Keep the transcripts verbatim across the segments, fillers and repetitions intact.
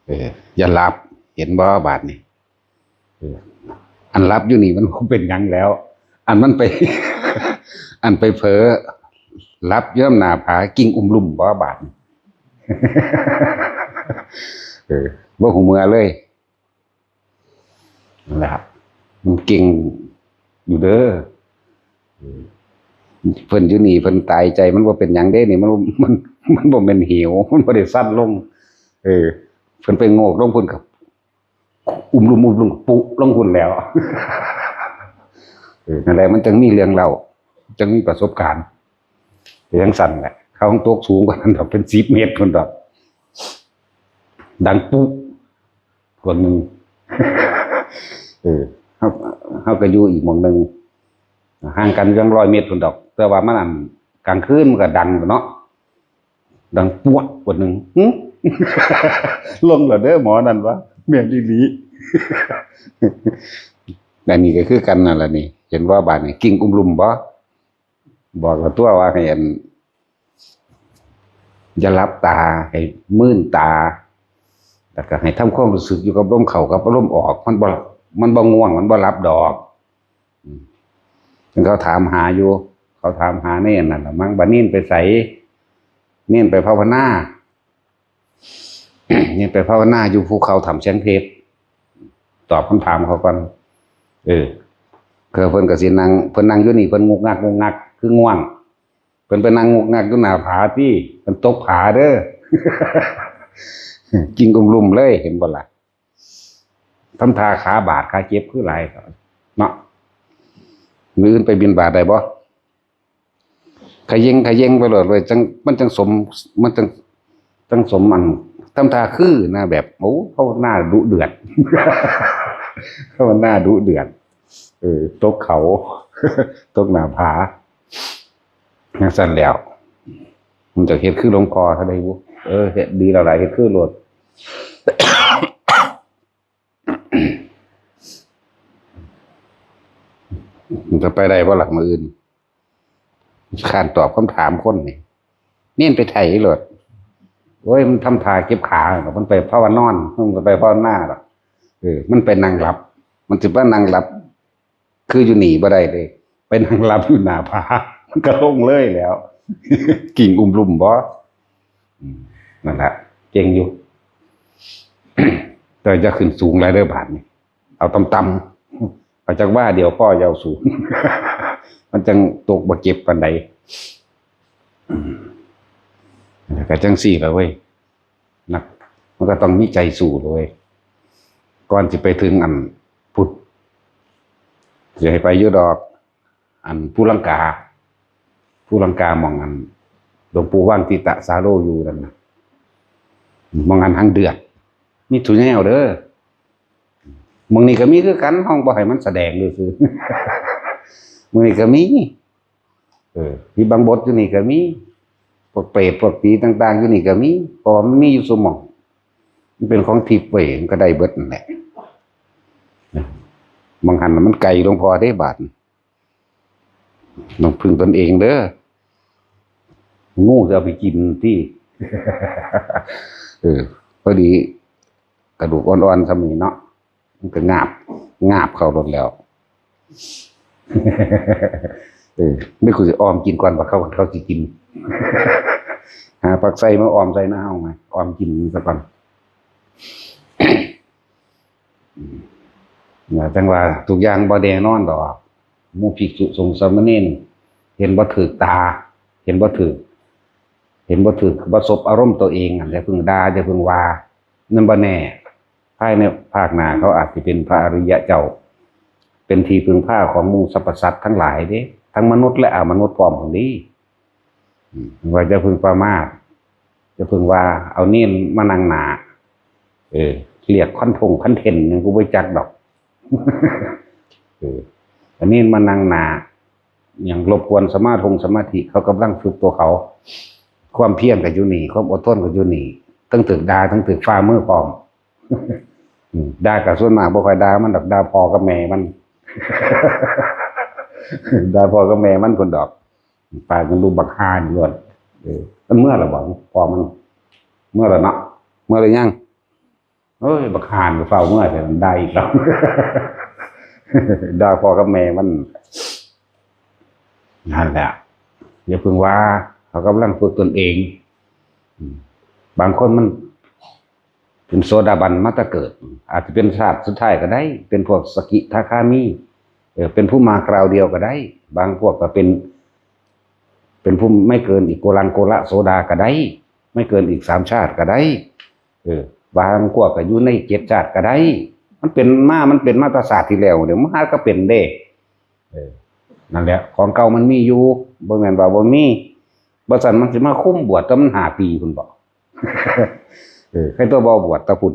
เออ อย่าหลับ เห็นบ่บาดนี่ เออ อันหลับอยู่นี่มันบ่เป็นหยังแล้ว อันมันไป อันไปเผลอหลับอยู่นำหน้าผา กิ่งอุ้มลุ่มบ่บาดนี่ เออ บ่ฮู้เมือเลย นั่นแหละครับ มันเก่งอยู่เด้อ เพิ่นอยู่นี่เพิ่นตายใจ มันบ่เป็นหยังเด้นี่ มัน มัน มันบ่แม่นเหว มันบ่ได้สั่นลง เออ เพิ่นไปโงกลงพุ้นก็ อุ้มลุ่ม อุ้มลุ่ม ปุ๊ลงพุ้นแล้ว เออ นั่นแหละ มันจั่งมีเรื่องเล่า จั่งมีประสบการณ์ แต่จั่งซั้นแหละ เขาตกสูงกว่านั้นดอก เป็นสิบเมตรพุ้นดอก ดังปุ๊ คนหนึ่ง เออ เฮา เฮาก็อยู่อีกหม่องหนึ่ง ห่างกันจั่งร้อยเมตรพุ้นดอก แต่ว่ามันอัน กลางคืนมันก็ดังเนาะ ดังปวดคนหนึ่ง หึ ลงแล้วเด้อหมอนั่นวะ แม่นอีหลี อันนี้ก็คือกันนั่นล่ะนี่ เห็นว่าบาดนี่ กิ่งอุ้มลุ่มบ่ บอกแล้วตัวว่าให้อัน อย่าหลับตา ให้มืนตา แล้วก็ให้ทำความรู้สึกอยู่กับลมเข้ากับลมออก มันบ่ มันบ่ง่วง มันบ่หลับดอก อืม เขาถามหาอยู่ เขาถามหาในอันนั้นล่ะมั้ง บัดนี้ไปไส เน้นไปภาวนา เน้นไปภาวนาอยู่ภูเขาถ้ำแสงเพชร ตอบคำถามเขาก่อน เออ คือเพิ่นก็สินั่ง เพิ่นนั่งอยู่นี่ เพิ่นงุกงักงุกงัก คือง่วง เพิ่นไปนั่งงุกงักอยู่หน้าผาติ เพิ่นตกผาเด้อ กิ่งอุ้มลุ่มเลย เห็นบ่ล่ะ ทำท่าขาบาดขาเจ็บคือหลายเนาะ มื้ออื่นไปบิณฑบาตได้บ่ ขะเย็งขะเย็งไปโลดเว้ย จั่ง มันจั่งสม มันจั่ง จั่งสมอัน ทำท่าคือนะ แบบ โอ้ ภาวนาดุเดือด ภาวนาดุเดือด เออ ตกเขา ตกหน้าผา จั่งซั้นแล้ว มันจะเฮ็ดคือหลวงพ่อเท่าใดบุ เออ เฮ็ดดีแล้วล่ะ เฮ็ดคือโลด มันจะไปได้บ่ล่ะมื้ออื่น ค้านตอบคำถามคนนี่ เน้นไปไถโลด โอ้ย มันทำท่าเจ็บขา มันไปภาวนอน มันไปภาวนาดอก เออ มันไปนั่งหลับ มันสิไปนั่งหลับ คืออยู่นี่บ่ได้เลย ไปนั่งหลับอยู่หน้าผา มันก็ลงเลยแล้ว กิ่งอุ้มลุ่มบ่ อืม นั่นล่ะ เก่งอยู่ แต่อย่าขึ้นสูงหลายเด้อบาดนี่ เอาต่ำๆ เอาจักว่าเดียวพอ อย่าเอาสูง มันจั่งตกบ่เจ็บปานใด อืม แล้วก็จั่งซี้ล่ะเว้ย นัก มันก็ต้องมีใจสู้ล่ะเว้ย ก่อนสิไปถึงอันพุ้น สิให้ไปอยู่ดอก อันภูลังกา ภูลังกาหม่องอัน หลวงปู่ว่างจิตตสาโรอยู่นั่นน่ะ หม่องอันหังเดือด มีทุกแนวเด้อ หม่องนี้ก็มีคือกัน เฮาบ่ให้มันแสดงซื่อๆ หม่องนี้ก็มี เออ มีบังบดอยู่นี่ก็มี พวกเปรตพวกผีต่างๆ อยู่นี่ก็มี เพราะว่ามันมีอยู่ซุหม่อง มันเป็นของทิพย์เว้ย มันก็ได้เบิดนั่นแหละ บางหันน่ะมันไกลหลวงพ่อเด้บาด ต้องพึ่งตนเองเด้อ งูจะเอาไปกินที่ เออ พอดี กระดูกอ่อนๆ ส่ำนี้เนาะ มันก็งาบ งาบเข้าโลดแล้ว เออ นี่กูสิออมกินก่อน ว่าเขา เขาสิกิน หาผักไส้มาออมใส่หน้าเฮาไง ออมกินซะก่อน นะ จั่งว่าทุกอย่างบ่แน่นอนดอก หมู่ภิกษุสงฆ์สามเณร เห็นบ่ถืกตา เห็นบ่ถืก เห็นบ่ถืก บ่สบอารมณ์ตัวเองอะ อย่าเพิ่งด่า อย่าเพิ่งว่า มันบ่แน่ ภายในภาคหน้าเขาอาจสิเป็นพระอริยะเจ้า เป็นที่พึ่งพาของหมู่สรรพสัตว์ทั้งหลายเด้ ทั้งมนุษย์และอมนุษย์พร้อมพุ้นเด้ อืม ว่าอย่าเพิ่งประมาท อย่าเพิ่งว่าเอาเณรมานั่งหน้า เออ เรียกคอนทงคอนเทนต์หยังกูบ่จักดอก เออ เอาเณรมานั่งหน้า หยังรบกวนสมาทงสมาธิ เขากำลังฝึกตัวเขา ความเพียรก็อยู่นี่ ความอดทนก็อยู่นี่ ทั้งถืกด่า ทั้งถืกฝ่ามือพร้อม อืม ด่าก็ส่วนมากบ่ค่อยด่ามันดอก ด่าพ่อกับแม่มัน ด่าพ่อกับแม่มันพุ้นดอก ปากมันดูบักห่านี่ล้วน เออ มันเมือแล้วบ่ พ่อมัน เมือแล้วเนาะ เมือแล้วยัง เอ้ย บักห่านก็เฝ้าเมื่อแต่มันได้อีกแล้ว ด่าพ่อกับแม่มัน นั่นแหละ อย่าเพิ่งว่า เขากำลังฝึกตนเอง อืม บางคนมัน เป็นโสดาบันมาแต่เกิด อาจจะเป็นชาติสุดท้ายก็ได้ เป็นพวกสกิทาคามี เออ เป็นผู้มาคราวเดียวก็ได้ บางพวกก็เป็น เป็นผู้ไม่เกินอีกโกลังโกละโสดาก็ได้ ไม่เกินอีกสามชาติก็ได้ เออ บางพวกก็อยู่ในเจ็ดชาติก็ได้ มันเป็นมา มันเป็นมาแต่ชาติที่แล้ว เดี๋ยวมันหาก็เป็นเด้ เออ นั่นแหละ ของเก่ามันมีอยู่ บ่แม่นว่าบ่มี บ่ซั่นมันสิมาคุมบวชแต่มันห้าปีพุ้นบ่ เออ ใครตัวบ่บวชแต่พุ้น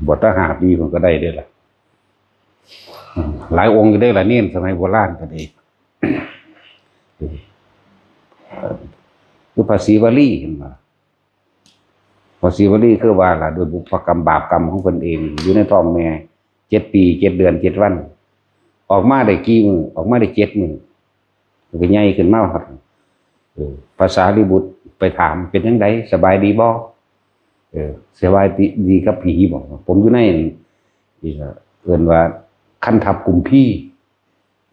บวชแต่ห้าปีพุ้นก็ได้เด้อล่ะ อืม หลายองค์อยู่เด้อล่ะ เณรสมัยโบราณก็ดี เออ คือพระศรีวลีเห็นบ่ พระศรีวลีคือว่าล่ะ โดยบุพกรรมบาปกรรมของเพิ่นเอง อยู่ในท้องแม่ เจ็ดปี เจ็ดเดือน เจ็ดวัน ออกมาได้กี่มื้อ ออกมาได้เจ็ดมื้อ ก็ใหญ่ขึ้นมาฮอด เออ พระสารีบุตรไปถาม "เป็นจั่งใด สบายดีบ่ เออ สบายดี ดีกับผีบ่ ผมอยู่ใน อีกอะ เอิ้นว่าคันทัพกุมภี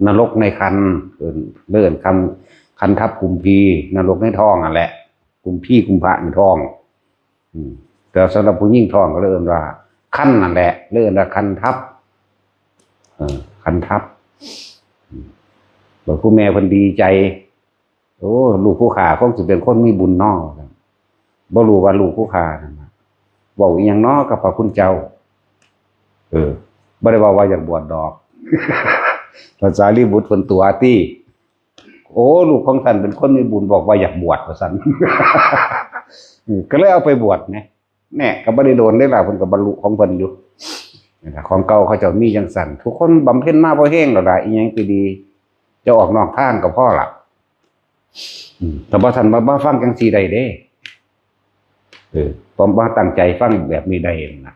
นรกในครรภ์ เอิ้น เอิ้นคำ คันทัพกุมภี นรกในท้องนั่นแหละ กุมภี กุมภะในท้อง อืม แต่สำหรับผู้หญิงท้องก็เลยเอิ้นว่า คันนั่นแหละ เลยเอิ้นว่าคันทัพ เออ คันทัพ อืม แล้วผู้แม่เพิ่นดีใจ โอ้ ลูกผู้ข้าคงสิเป็นคนมีบุญน้อ บ่รู้ว่าลูกผู้ข้านั่นน่ะ เว้าอีหยังน้อกับพระคุณเจ้า เออ บ่ได้เว้าว่าอยากบวชดอก พระสารีบุตรเพิ่นตั๋วติ โอ้ ลูกของท่านเป็นคนมีบุญ บอกว่าอยากบวชว่าซั่น อืม ก็เลยเอาไปบวชไง แน่ ก็บ่ได้โดนได้ล่ะ เพิ่นก็บรรลุของเพิ่นอยู่ นี่ล่ะ ของเก่าเขาเจ้ามีจั่งซั่น ทุกคนบำเพ็ญมาพอแฮงแล้วล่ะ อีหยังสิดี จะออกนอกทางก็พอละ อืม แต่บ่ทันมา มาฟังจั่งซี่ได้เด้ เออ พอมาตั้งใจฟังแบบนี้ได้นั่นน่ะ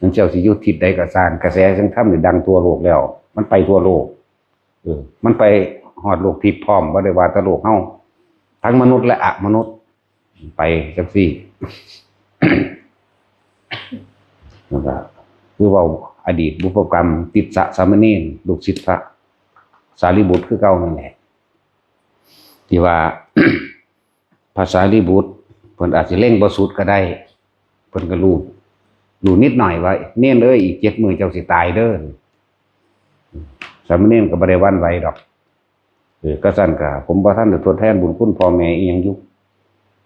นั่นเจ้าสิอยู่ทิศใดก็ซ่าง กระแสแห่งธรรมนี่ดังทั่วโลกแล้ว มันไปทั่วโลก เออ มันไปฮอดโลกทิพย์พร้อม บ่ได้ว่าแต่โลกเฮา ทั้งมนุษย์และอมนุษย์ ไปจั่งซี่ นั่นก็คือเว้าอดีตบุพกรรม ติสสะสามเณร ลูกศิษย์พระสารีบุตรคือเก่านั่นแหละ ที่ว่า พระสารีบุตร เพิ่นอาจสิเล็งบ่สุดก็ได้ เพิ่นก็รู้ รู้นิดหน่อยว่า "เณรเอ้ย อีกเจ็ดมื้อเจ้าสิตายเด้อ" สามเณรก็บ่ได้หวั่นไหวดอก เออ ก็ซั่นก็ "ผมบ่ทันได้ทดแทนบุญคุณพ่อแม่อีหยังอยู่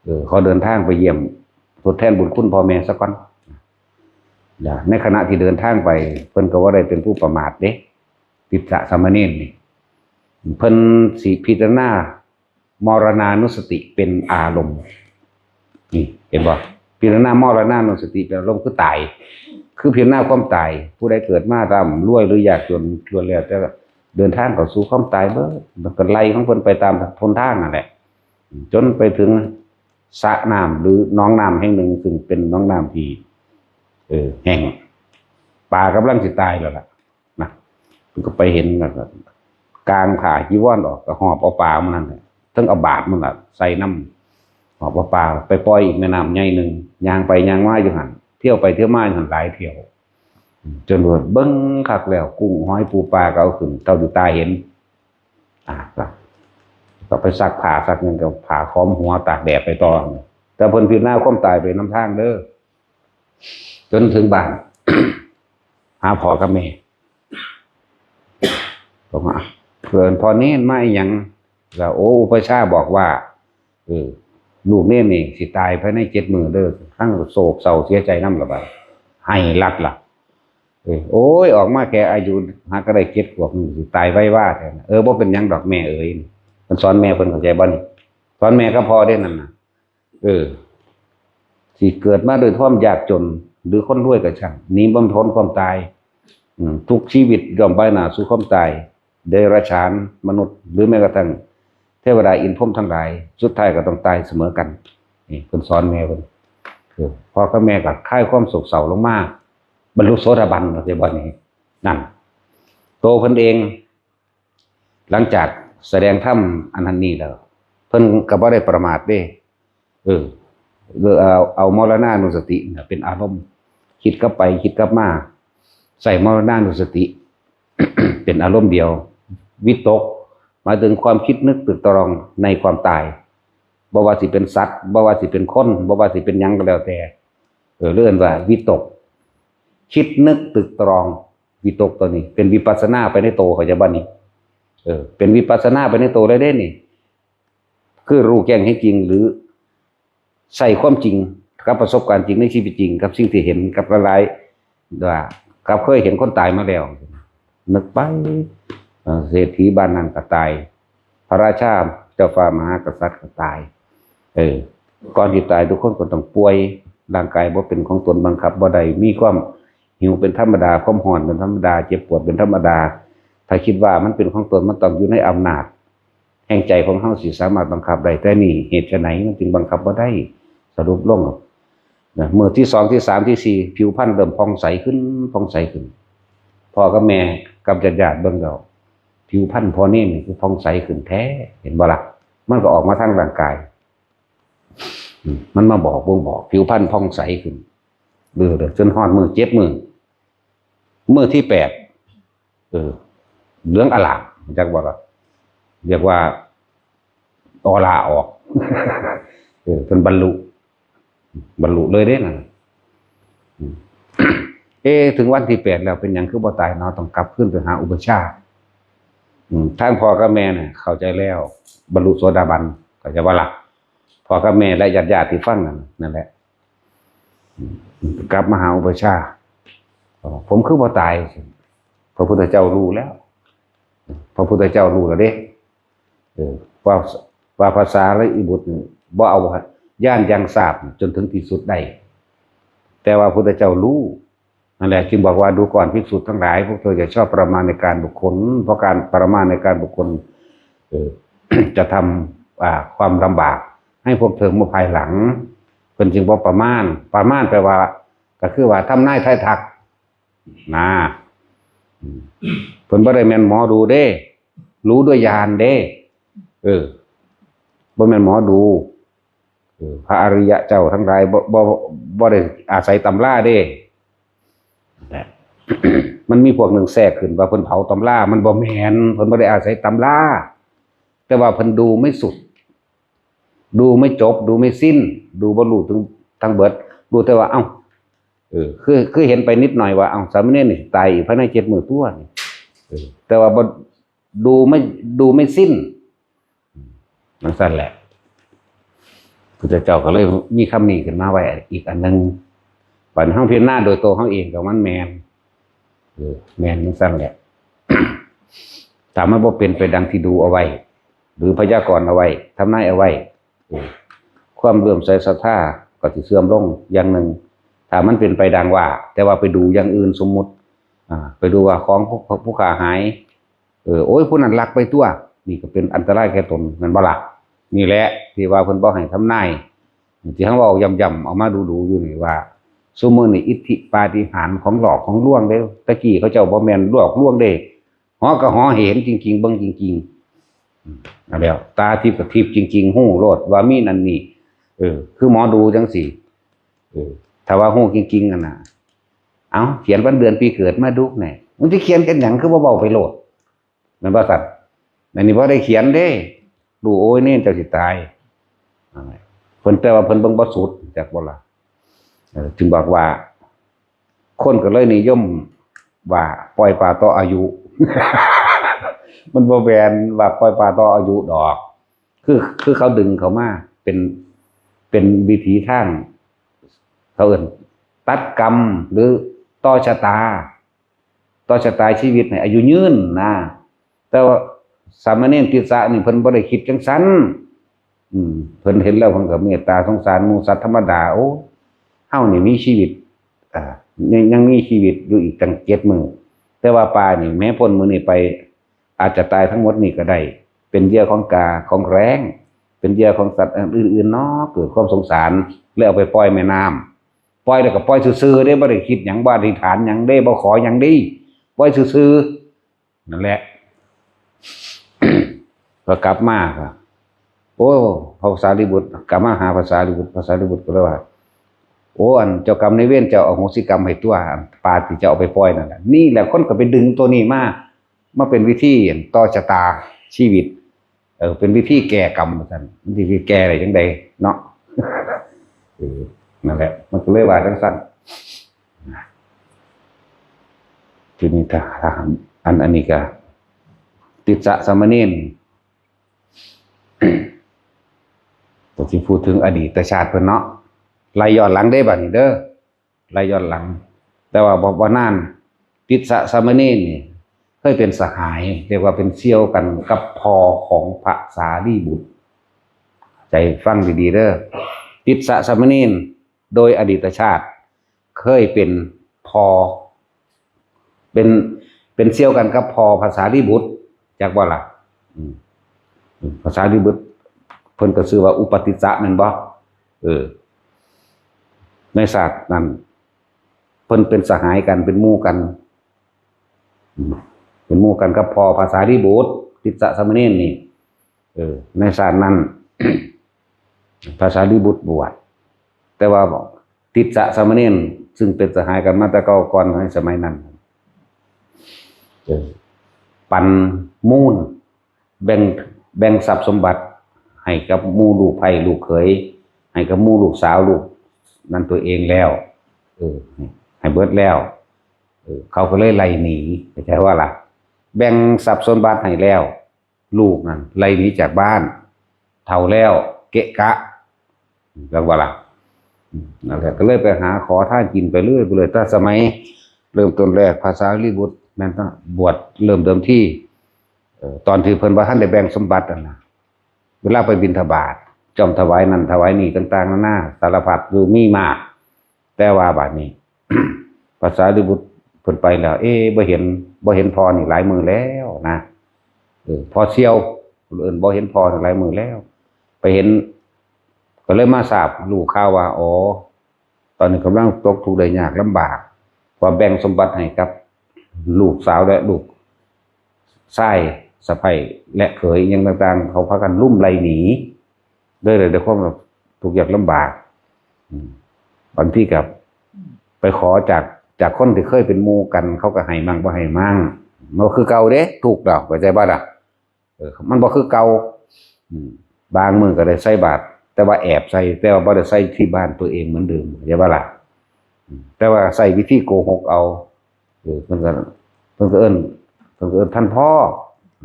เออ ขอเดินทางไปเยี่ยม ทดแทนบุญคุณพ่อแม่ซะก่อน" นะ ในขณะที่เดินทางไป เพิ่นก็บ่ได้เป็นผู้ประมาทเด้ ติสสะสามเณรนี่ เพิ่นสิพิจารณา มรณานุสติเป็นอารมณ์ นี่ เห็นบ่ พิจารณามรณานุสติเป็นอารมณ์ คือตาย คือพิจารณาความตาย ผู้ใดเกิดมาร่ำรวยหรือยากจนล้วนแล้วแต่เดินทางเข้าสู่ความตายเบิด มันก็ไล่ของเพิ่นไปตามหนทางนั่นแหละ จนไปถึงสระน้ำหรือหนองน้ำแห่งหนึ่ง ซึ่งเป็นหนองน้ำที่ เออ แห้ง ปลากำลังสิตายแล้วล่ะ นะ เพิ่นก็ไปเห็นแล้วก็กางผ้าจีวรออก ก็หอบเอาปลามันนั่นแหละ ทั้งเอาบาตรมันล่ะใส่นำ หอบเอาปลาไปปล่อยอีกแม่น้ำใหญ่หนึ่ง ย่างไปย่างมาอยู่หั่น เที่ยวไปเที่ยวมาอยู่หั่นหลายเที่ยว จนว่าเบิ่งคักแล้ว กุ้งหอยปูปลาก็เอาขึ้น เท่าที่ตาเห็น อ่ะ ก็ ก็ไปซักผ้าซักหยัง ก็ผ้าคลุมหัวตากแดดไปต่อ แต่เพิ่นพิจารณาความตายไปนำทางเด้อ จนถึงบ้าน หาพ่อกับแม่ บอกว่า "เพิ่นพ่อเณรมาอีหยัง" แล้ว "โอ้ อุปัชฌาย์บอกว่า เออ ลูกเณรนี่สิตายภายในเจ็ดมื้อเด้อ" ทั้งโศกเศร้าเสียใจนำละบาด ไห้หลักล่ะ เออ "โอ้ย ออกมาแค่อายุหาก็ได้เจ็ดขวบ สิตายไวว่าแท้" เออ "บ่เป็นหยังดอกแม่เอ๋ย" เพิ่นสอนแม่เพิ่น เข้าใจบ่นี่ สอนแม่กับพ่อเด้นั่นน่ะ เออ สิเกิดมาด้วยความยากจน หรือคนรวยก็ช่าง หนีบ่พ้นความตาย อืม ทุกชีวิตย่อมไปหน้าสู่ความตาย เดรัจฉาน มนุษย์ หรือแม้กระทั่งเทวดาอินทร์พรหมทั้งหลาย สุดท้ายก็ต้องตายเสมอกัน นี่เพิ่นสอนแม่เพิ่น เออ พ่อกับแม่ก็คลายความโศกเศร้าลงมา บรรลุโสดาบัน เข้าใจบ่นี่ นั่น โตเพิ่นเอง หลังจากแสดงธรรมอันนั้นนี่แล้ว เพิ่นก็บ่ได้ประมาทเด้ เออ เออ เอา เอามรณานุสติเนี่ยเป็นอารมณ์ คิดกลับไปคิดกลับมา ใส่มรณานุสติ เป็นอารมณ์เดียว วิตก หมายถึงความคิดนึกตรึกตรองในความตาย บ่ว่าสิเป็นสัตว์ บ่ว่าสิเป็นคน บ่ว่าสิเป็นหยังก็แล้วแต่ เออ เรียกว่าวิตก คิดนึกตรึกตรอง วิตกตัวนี้ เป็นวิปัสสนาไปในตัว เข้าใจบ่นี่ เออ เป็นวิปัสสนาไปในตัวเลยเด้นี่ คือรู้แจ้งเห็นจริง หรือใช้ความจริงกับประสบการณ์จริงในชีวิตจริง กับสิ่งที่เห็นกับหลายๆ ว่ากับเคยเห็นคนตายมาแล้ว นึกไป เอ่อ เศรษฐีบ้านนั้นก็ตาย พระราชาเจ้าฟ้ามหากษัตริย์ก็ตาย เออ ก่อนที่ตายทุกคนก็ต้องป่วย ร่างกายบ่เป็นของตนบังคับบ่ได้ มีความหิวเป็นธรรมดา ความร้อนเป็นธรรมดา เจ็บปวดเป็นธรรมดา ถ้าคิดว่ามันเป็นของตน มันต้องอยู่ในอำนาจ แห่งใจของเฮาสิสามารถบังคับได้ แต่นี่เหตุไฉนมันจึงบังคับบ่ได้ สรุปลงนะ มื้อที่สอง ที่สาม ที่สี่ ผิวพรรณเริ่มผ่องใสขึ้น ผ่องใสขึ้น พ่อกับแม่กับญาติๆ เบิ่งแล้ว ผิวพรรณพ่อเณรนี่คือผ่องใสขึ้นแท้ เห็นบ่ล่ะ มันก็ออกมาทางร่างกาย อืม มันมาบอก บ่งบอก ผิวพรรณผ่องใสขึ้น เออ จนฮอดมื้อเจ็ดมื้อ มื้อที่แปด เออ เหลืองอร่าม จักบ่ล่ะ เรียกว่า ออร่าออก เออ เพิ่นบรรลุ บรรลุเลยเด้นั่นน่ะ อืม เอ๊ะ ถึงวันที่แปดแล้วเป็นหยังคือบ่ตายเนาะ ต้องกลับคืนไปหาอุปัชฌาย์ อืม ทางพ่อกับแม่เนี่ยเข้าใจแล้ว บรรลุโสดาบัน เข้าใจบ่ล่ะ พ่อกับแม่และญาติๆ ที่ฟังนั่น นั่นแหละ อืม กลับมาหาอุปัชฌาย์ อ๋อ ผมคือบ่ตาย พระพุทธเจ้ารู้แล้ว พระพุทธเจ้ารู้แล้วเด้ เออ ว่า ว่าพระสารีบุตรนี่บ่เอาญาณยังทราบจนถึงที่สุดได้ แต่ว่าพุทธเจ้ารู้ นั่นแหละจึงบอกว่า ดูก่อนภิกษุทั้งหลาย พวกเธออย่าชอบประมาณในการบุคคล เพราะการประมาณในการบุคคล เออ จะทำ อ่า ความลำบากให้พวกเธอเมื่อภายหลัง เพิ่นจึงบ่ประมาณ ประมาณแปลว่า ก็คือว่าทำนายทายทัก นะ อืม เพิ่นบ่ได้แม่นหมอดูเด้ รู้ด้วยญาณเด้ เออ บ่แม่นหมอดู เออ พระอริยะเจ้าทั้งหลายบ่ บ่ บ่ได้อาศัยตำราเด้ นะ มันมีพวกหนึ่งแทรกขึ้นว่าเพิ่นเผาตำรา มันบ่แม่น เพิ่นบ่ได้อาศัยตำรา แต่ว่าเพิ่นดูไม่สุด ดูไม่จบ ดูไม่สิ้น ดูบ่รู้ถึงทั้งเบิด รู้แต่ว่า เอ้า เออ คือ คือเห็นไปนิดหน่อยว่า เอ้า สามเณรนี่ตายอีกภายในเจ็ดมื้อตั๊วนี่ เออ แต่ว่าบ่ ดูไม่ ดูไม่สิ้น จั่งซั้นแหละ พุทธเจ้าก็เลยมีคำนี้ขึ้นมาไว้อีกอันหนึ่ง บัดเฮาพิจารณาโดยตัวเฮาเองก็มันแม่น เออ แม่นจั่งซั้นแหละ ถ้ามันบ่เป็นไปดังที่ดูเอาไว้ หรือพยากรณ์เอาไว้ ทำนายเอาไว้ เออ ความเลื่อมใสศรัทธาก็สิเสื่อมลงอย่างหนึ่ง ถ้ามันเป็นไปดังว่า แต่ว่าไปดูอย่างอื่น สมมุติ อ่า ไปดูว่าของผู้ ผู้ข้าหาย เออ โอ้ย ผู้นั้นลักไปตั๊ว นี่ก็เป็นอันตรายแก่ตน แม่นบ่ล่ะ นี่แหละที่ว่าเพิ่นบ่ให้ทำนาย ที่เฮาเว้าย้ำๆ เอามาดูๆ อยู่นี่ว่า ซุมื้อนี้อิทธิปาฏิหาริย์ของหลอกของลวงเด้ แต่กี้เขาเจ้าบ่แม่นหลอกลวงเด้ หอก็หอให้เห็นจริงๆ เบิ่งจริงๆ อืม เอาแล้ว ตาทิพย์ก็ทิพย์จริงๆ ฮู้โลดว่ามีนั่นนี่ เออ คือหมอดูจั่งซี้ เออ ถ้าว่าฮู้จริงๆ นั่นน่ะ เอ้า เขียนวันเดือนปีเกิดมาดูแหน่ มันสิเขียนกันหยัง คือบ่เว้าไปโลด แม่นบ่ซั่น อันนี้บ่ได้เขียนเด้ รู้ โอ้ย เณรเจ้าสิตาย อ่า เพิ่น แต่ว่าเพิ่นเบิ่งบ่สุด จักบ่ล่ะ เออ จึงบอกว่า คนก็เลยนิยมว่าปล่อยปลาต่ออายุ มันบ่แม่นว่าปล่อยปลาต่ออายุดอก คือ คือเขาดึงเข้ามาเป็น เป็นวิธีทาง เขาเอิ้นตัดกรรมหรือต่อชะตา ต่อชะตาชีวิตให้อายุยืนนะ แต่ว่าสามเณรติสสะนี่เพิ่นบ่ได้คิดจั่งซั้น อืม เพิ่นเห็นแล้วเพิ่นก็เมตตาสงสารหมู่สัตว์ธรรมดา โอ้ เฮานี่มีชีวิต อ่า ยัง ยังมีชีวิตอยู่อีกตั้งเจ็ดมื้อ แต่ว่าปลานี่แม้พ้นมื้อนี้ไป อาจจะตายทั้งหมดนี่ก็ได้ เป็นเหยื่อของกา ของแร้ง เป็นเหยื่อของสัตว์อื่นๆ เนาะ เกิดความสงสาร แล้วเอาไปปล่อยแม่น้ำ ปล่อยแล้วก็ปล่อยซื่อๆ เด้ บ่ได้คิดหยัง บ่อธิษฐานหยังเด้ บ่ขอหยังเด้ ปล่อยซื่อๆ นั่นแหละ ก็กลับมาก็ โอ้ พระสารีบุตรก็มาหาพระสารีบุตร พระสารีบุตรก็เลยว่า โอ้ อันเจ้ากรรมนายเวรเจ้าอโหสิกรรมให้ตัว อันปลาที่เจ้าเอาไปปล่อยนั่นแหละ นี่แหละคนก็ไปดึงตัวนี้มา มาเป็นวิธีต่อชะตาชีวิต เออ เป็นวิธีแก้กรรมว่าซั่น มันสิแก้ได้จั่งใดเนาะ เออ นั่นแหละ มันก็เลยว่าจั่งซั่น ทีนี้ถ้า ถ้า อัน อันนี้ก็ ติสสะสามเณร ก็สิพูดถึงอดีตชาติเพิ่นเนาะ ไล่ย้อนหลังเด้บัดนี้เด้อ ไล่ย้อนหลัง แต่ว่าบ่ บ่นาน ติสสะสามเณรนี่ เคยเป็นสหาย เรียกว่าเป็นเสี่ยวกันกับพ่อของพระสารีบุตร ใจฟังดีๆเด้อ ติสสะสามเณร โดยอดีตชาติ เคยเป็นพ่อ เป็น เป็นเสี่ยวกันกับพ่อพระสารีบุตร จักบ่ล่ะ อืม อืม พระสารีบุตร เพิ่นก็ชื่อว่าอุปติสสะแม่นบ่ เออ ในชาตินั้น เพิ่นเป็นสหายกัน เป็นหมู่กัน อืม เป็นหมู่กันกับพ่อพระสารีบุตร ติสสะสามเณรนี่ เออ ในชาตินั้น พระสารีบุตรบวช แต่ว่าติสสะสามเณร ซึ่งเป็นสหายกันมาแต่เก่าก่อนในสมัยนั้น เออ ปันมูล แบ่ง แบ่งทรัพย์สมบัติให้กับหมู่ลูกใภ้ลูกเขย ให้กับหมู่ลูกสาวลูกนั่นตัวเองแล้ว เออ ให้เบิดแล้ว เออ เขาก็เลยไล่หนี เข้าใจว่าล่ะ แบ่งทรัพย์สมบัติให้แล้ว ลูกนั่นไล่หนีจากบ้าน เฒ่าแล้ว เกะกะ จักว่าล่ะ อืม นั่นแหละ ก็เลยไปหาขอทานกินไปเรื่อยไปเลย แต่สมัยเริ่มต้นแรก พระสารีบุตรแม่นต้องบวชเริ่มเดิมที เอ่อ ตอนที่เพิ่นบ่ทันได้แบ่งสมบัตินั่นน่ะ เวลาไปบิณฑบาต จ้อมถวายนั่นถวายนี่ต่างๆนานา สารพัดอยู่มีมาก แต่ว่าบัดนี้ พระสารีบุตรเพิ่นไปแล้ว เอ๊ะ บ่เห็น บ่เห็นพ่อนี่หลายมื้อแล้วนะ เออ พ่อเสี่ยว เอิ้นบ่เห็นพ่อนี่หลายมื้อแล้ว ไปเห็น ก็เลยมาทราบ รู้ข่าวว่า อ๋อ ตอนนี้กำลังตกทุกข์ได้ยากลำบาก ว่าแบ่งสมบัติให้กับลูกสาวและลูกชาย สะใภ้และเขยอิหยังต่างๆ เขาพากันลุ่มไล่หนี เลยได้ความทุกข์ยากลำบาก อืม บางทีก็ไปขอจาก จากคนที่เคยเป็นหมู่กัน เขาก็ให้มั่งบ่ให้มั่ง มันคือเก่าเด้ ทุกข์ดอก เข้าใจบ่ล่ะ เออ มันบ่คือเก่า อืม บางมื้อก็ได้ใส่บาตร แต่ว่าแอบใส่ แต่ว่าบ่ได้ใส่ที่บ้านตัวเองเหมือนเดิม เข้าใจบ่ล่ะ อืม แต่ว่าใส่วิธีโกหกเอา เออ เพิ่นก็ เพิ่นก็เอิ้น เพิ่นก็เอิ้นท่านพ่อ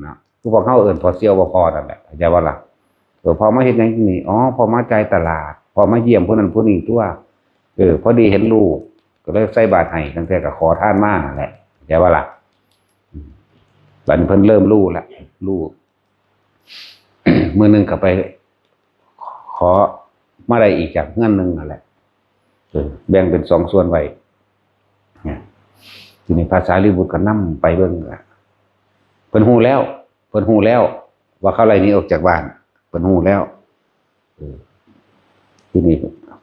นะ คือพวกเฮาเอิ้นพ่อเสี่ยวว่าพ่อนั่นแหละ เข้าใจบ่ล่ะ เออ พ่อมาเฮ็ดหยังนี่ อ๋อ พ่อมาจ่ายตลาด พ่อมาเยี่ยมผู้นั้นผู้นี้ตัว เออ พอดีเห็นลูก ก็เลยใส่บาตรให้ ตั้งแต่ก็ขอทานมานั่นแหละ เข้าใจบ่ล่ะ อืม บัดนี้เพิ่นเริ่มรู้ละ รู้ มื้อหนึ่งก็ไปขอมาได้อีกจากเฮือนหนึ่งนั่นแหละ เออ แบ่งเป็นสองส่วนไว้ เนี่ย ทีนี้พระสารีบุตรก็นำไปเบิ่งละ เพิ่นฮู้แล้ว เพิ่นฮู้แล้ว ว่าเขาไล่หนีออกจากบ้าน เพิ่นฮู้แล้ว เออ ทีนี้